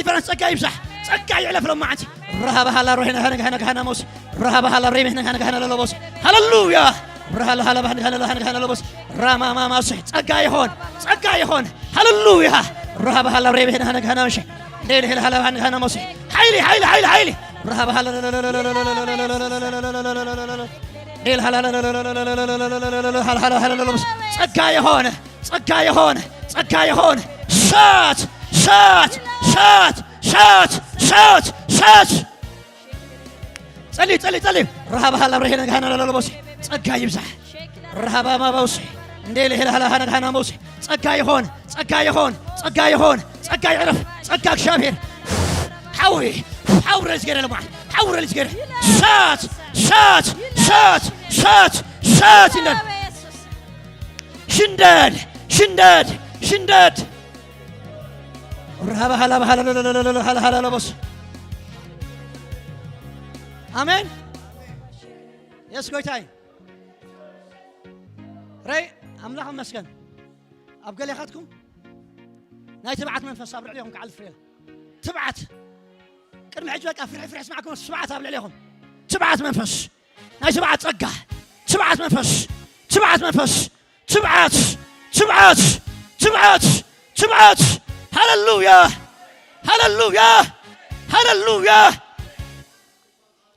ዴሊቨራንስ ጸጋ ይብዛሕ። ጸጋ ይዕለፍ ሎማዓንቲ። ራሃባ ሃላ ሮሄና ሃነግ ሃነግ ሃና ሞሲ። ራሃባ ሃላ ሬሜ ሃነግ ሃነግ ሃና ለሎቦሲ። ሃሌሉያ። ራሃላ ሃላ ሃነግ ሃና ሃነግ ሃና ለሎቦሲ። ራማማማሲ። ጸጋ ይሆን። ጸጋ ይሆን። ሃሌሉያ። ራሃባ ሃላ ሬሜ ሃነግ ሃና ሞሲ። ሌል ሄል ሃላ ሃነግ ሃና ሞሲ። ሓይሊ፣ ሓይሊ፣ ሓይሊ፣ ሓይሊ። ራሃባ ሃላ ሌል ሃላ ሃላ ሃላ ለሎቦሲ። ጸጋ ይሆን። ጸጋ ይሆን። ጸጋ ይሆን። እሳት፣ እሳት፣ እሳት፣ እሳት፣ እሳት፣ እሳት። ጸሊ፣ ጸሊ፣ ጸሊ። ረሃብ ሃላ ብርሄነ ጋህና ለለቦሲ። ጸጋ ይብዛሕ። ረሃብ ማባውሲ። እንዴ ለሄለ ሃላ ሃና ጋህና መውሲ። ጸጋ ይሆን። ጸጋ ይሆን። ጸጋ ይሆን። ጸጋ ይዕረፍ። ጸጋ እግዚኣብሔር። ሓዊ፣ ሓዊ ረልዝ ገይረ ለማዓት። ሓዊ ረልዝ ገይረ። እሳት፣ እሳት፣ እሳት፣ እሳት፣ እሳት ይንደድ። ሽንደድ፣ ሽንደድ፣ ሽንደድ። ረሃባ ሃላ ሃላ ሃላ ሃላ ለቦስ። ኣሜን። የስ ጎይታይ። ረይ ኣምላኽ ይመስገን። ኣብ ገሌኻትኩም ናይ ትብዓት መንፈስ ኣብ ልዕሌኹም ክዓልፍ ርኤ። ትብዓት። ቅድሚ ሕጂ በቃ ፍርሒ ፍርሒ ስማዕኩም ትብዓት ኣብ ልዕሌኹም። ትብዓት መንፈስ። ናይ ትብዓት ጸጋ። ትብዓት መንፈስ። ትብዓት መንፈስ። ትብዓት። ትብዓት። ትብዓት። ትብዓት። ሃሌሉያ። ሃሌሉያ። ሃሌሉያ።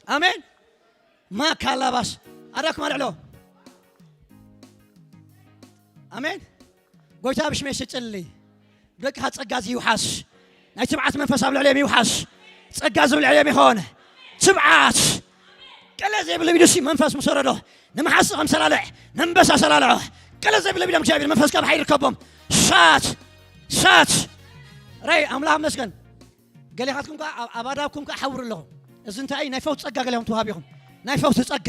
ኣሜን። ማካላባስ ኣዳኩም ኣልዕሎ። ኣሜን። ጎይታ ብሽሜ ስጭሊ። ደቅኻ ጸጋ እዚ ይውሓስ። ናይ ትብዓት መንፈስ ኣብ ልዕሊኦም ይውሓስ። ጸጋ እዚ ኣብ ልዕሊኦም ይኾን። ትብዓት። ቅለ ዘይብሎ ቢዱሲ መንፈስ ምስ ወረዶ ንምሓሲ ከም ሰላለዕ ነንበሳ ሰላለዖ። ቅለ ዘይብሎ ቢዶም እግዚኣብሔር መንፈስ ካብ ሓይል ይርከቦም። ሳት ሳት ራይ ኣምላኽ መስገን። ገሌኻትኩም ከኣ ኣብ ኣባዳብኩም ከኣ ሓውሩ ኣለኹም። እዚ እንታይ ናይ ፈውስ ጸጋ ገሌኹም ትውሃብ ኢኹም። ናይ ፈውስ ጸጋ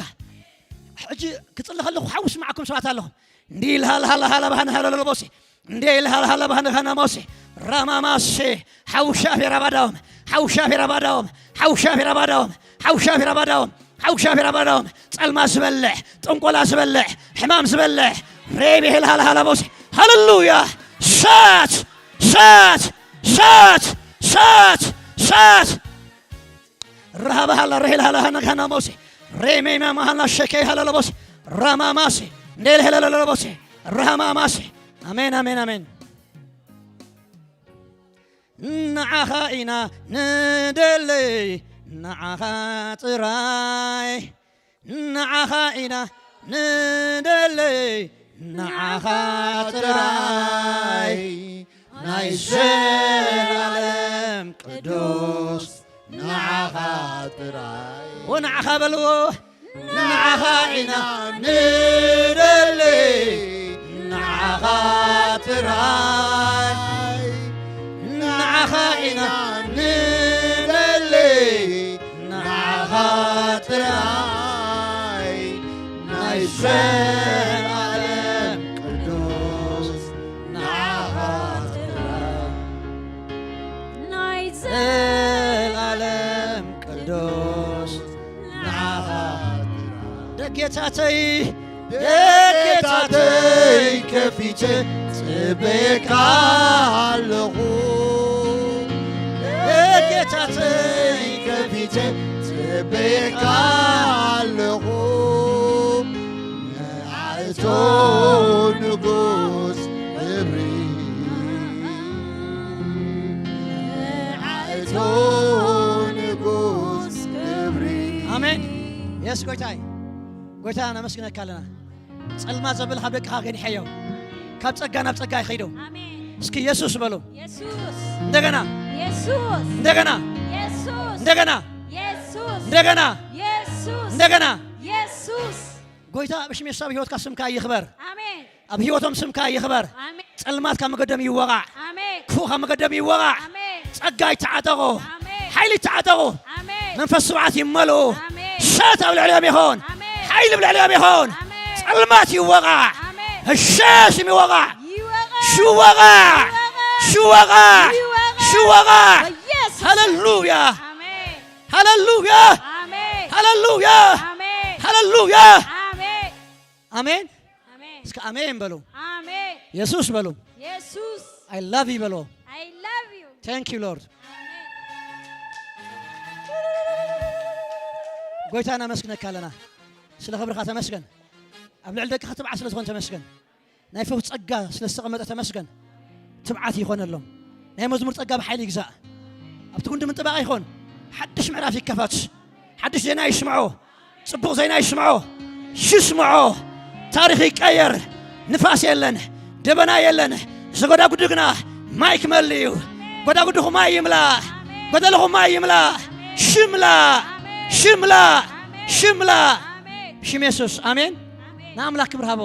ሕጂ ክጽሊ ከለኹ ሓዊ ስማዕኩም ሰባት ኣለኹም። እንዲ ኢልሃልሃልሃላ ባህንሃለሎቦሲ እንዴ ኢልሃልሃለ ባህንኸና ሞሴ ራማማሴ ሓውሻፌ ራባዳዎም ሓውሻፌ ራባዳዎም ሓውሻፌ ራባዳዎም ሓውሻፌ ራባዳዎም ሓውሻፌ ራባዳዎም ጸልማ ዝበልሕ ጥንቆላ ዝበልሕ ሕማም ዝበልሕ ሬቤ ሄልሃልሃለ ሞሴ ሃሌሉያ ሳት ሳት ሳት ሳት ሳት ራሃባሃላ ሬልሃላ ሃናጋና ሞሴ ሬሜማ ማሃላ ሸከይ ሃለለቦሴ ራማማሴ እንዴል ሄለለለቦሴ ራሃማማሴ ኣሜን ኣሜን ኣሜን። ንዓኻ ኢና ንደለይ ንዓኻ ጥራይ ንዓኻ ኢና ንደለይ ንዓኻ ጥራይ ናይ ዘላለም ቅዱስ ንዓኻ ጥራይ ወንዓኻ በልዎ ንዓኻ ኢና ንደሊ ንዓኻ ጥራይ ንዓኻ ኢና ንደሊ ንዓኻ ጥራይ ናይ ዘላለም ቅዱስ ንዓኻ ጥራይ ናይ ዘላለም ቅዱስ ንዓኻ ጥራይ ደጌታተይ ደጌታተይ ከፊተ ጽበየካ ኣለኹ ደጌታተይ ከፊተ ጽበየካ ኣለኹ ንኣቶ ንጉስ ክብሪ ንኣቶ ንጉስ ክብሪ ኣሜን የስ ጎይታይ ጎይታ ነመስግነካ ኣለና ጸልማት ዘብል ካብ ደቅኻ ገኒሐዮ ካብ ጸጋ ናብ ጸጋ ይኸይዶ ኣሜን እስኪ የሱስ በሉ የሱስ እንደገና የሱስ እንደገና የሱስ እንደገና የሱስ እንደገና የሱስ እንደገና የሱስ ጎይታ ብሽም የሱስ ኣብ ህይወትካ ስምካ ይኽበር ኣሜን ኣብ ህይወቶም ስምካ ይኽበር ኣሜን ጸልማት ካብ መገዶም ይወቓዕ ኣሜን ክፉእ ካብ መገዶም ይወቓዕ ኣሜን ጸጋ ይተዓጠቑ ኣሜን ሓይሊ ይተዓጠቑ ኣሜን መንፈስ ስብዓት ይመልኡ ኣሜን እሳት ኣብ ልዕሊኦም ይኹን ኣሜን ሓይሊ ኣብ ልዕሊኦም ይኹን ኣሜን ጸልማት ይወቓዕ ኣሜን እሸ ሽም ይወቓዕ ይወቓ ሽወቓዕ ይወቓ ሽወቓዕ ይወቓ ሽወቓዕ በኢየሱስ ሃሌሉያ ኣሜን ሃሌሉያ ኣሜን ሃሌሉያ ኣሜን ሃሌሉያ ኣሜን አሜን አሜን እስከ አሜን በሉ። አሜን። ኢየሱስ በሉ። ኢየሱስ I love you በሉ። I love you። Thank you Lord። አሜን። ጎይታ ነመስግነካ ኣለና። ስለ ክብርኻ ተመስገን። ኣብ ልዕሊ ደቅኻ ትብዓት ስለ ዝኾን ተመስገን። ናይ ፈውስ ጸጋ ስለ ዝተቐመጠ ተመስገን። ትብዓት ይኾነሎም። ናይ መዝሙር ጸጋ ብሓይሊ ይግዛእ። ኣብቲ ጉንዲ ምንጥባቕ ይኾን። ሓድሽ ምዕራፍ ይከፈት። ሓድሽ ዜና ይስምዖ። ጽቡቕ ዜና ይስምዖ። ይስምዖ። ታሪኽ ይቀየር። ንፋስ የለን። ደበና የለን። እዚ ጎዳጉዲ ግና ማይ ክመልእ እዩ። ጎዳጉድኹ ማይ ይምላእ። ጎደልኹ ማይ ይምላእ። ሽምላእ። ሽምላእ። ሽምላእ። ሽም የሱስ። ኣሜን። ንኣምላኽ ክብሪ ሃቦ።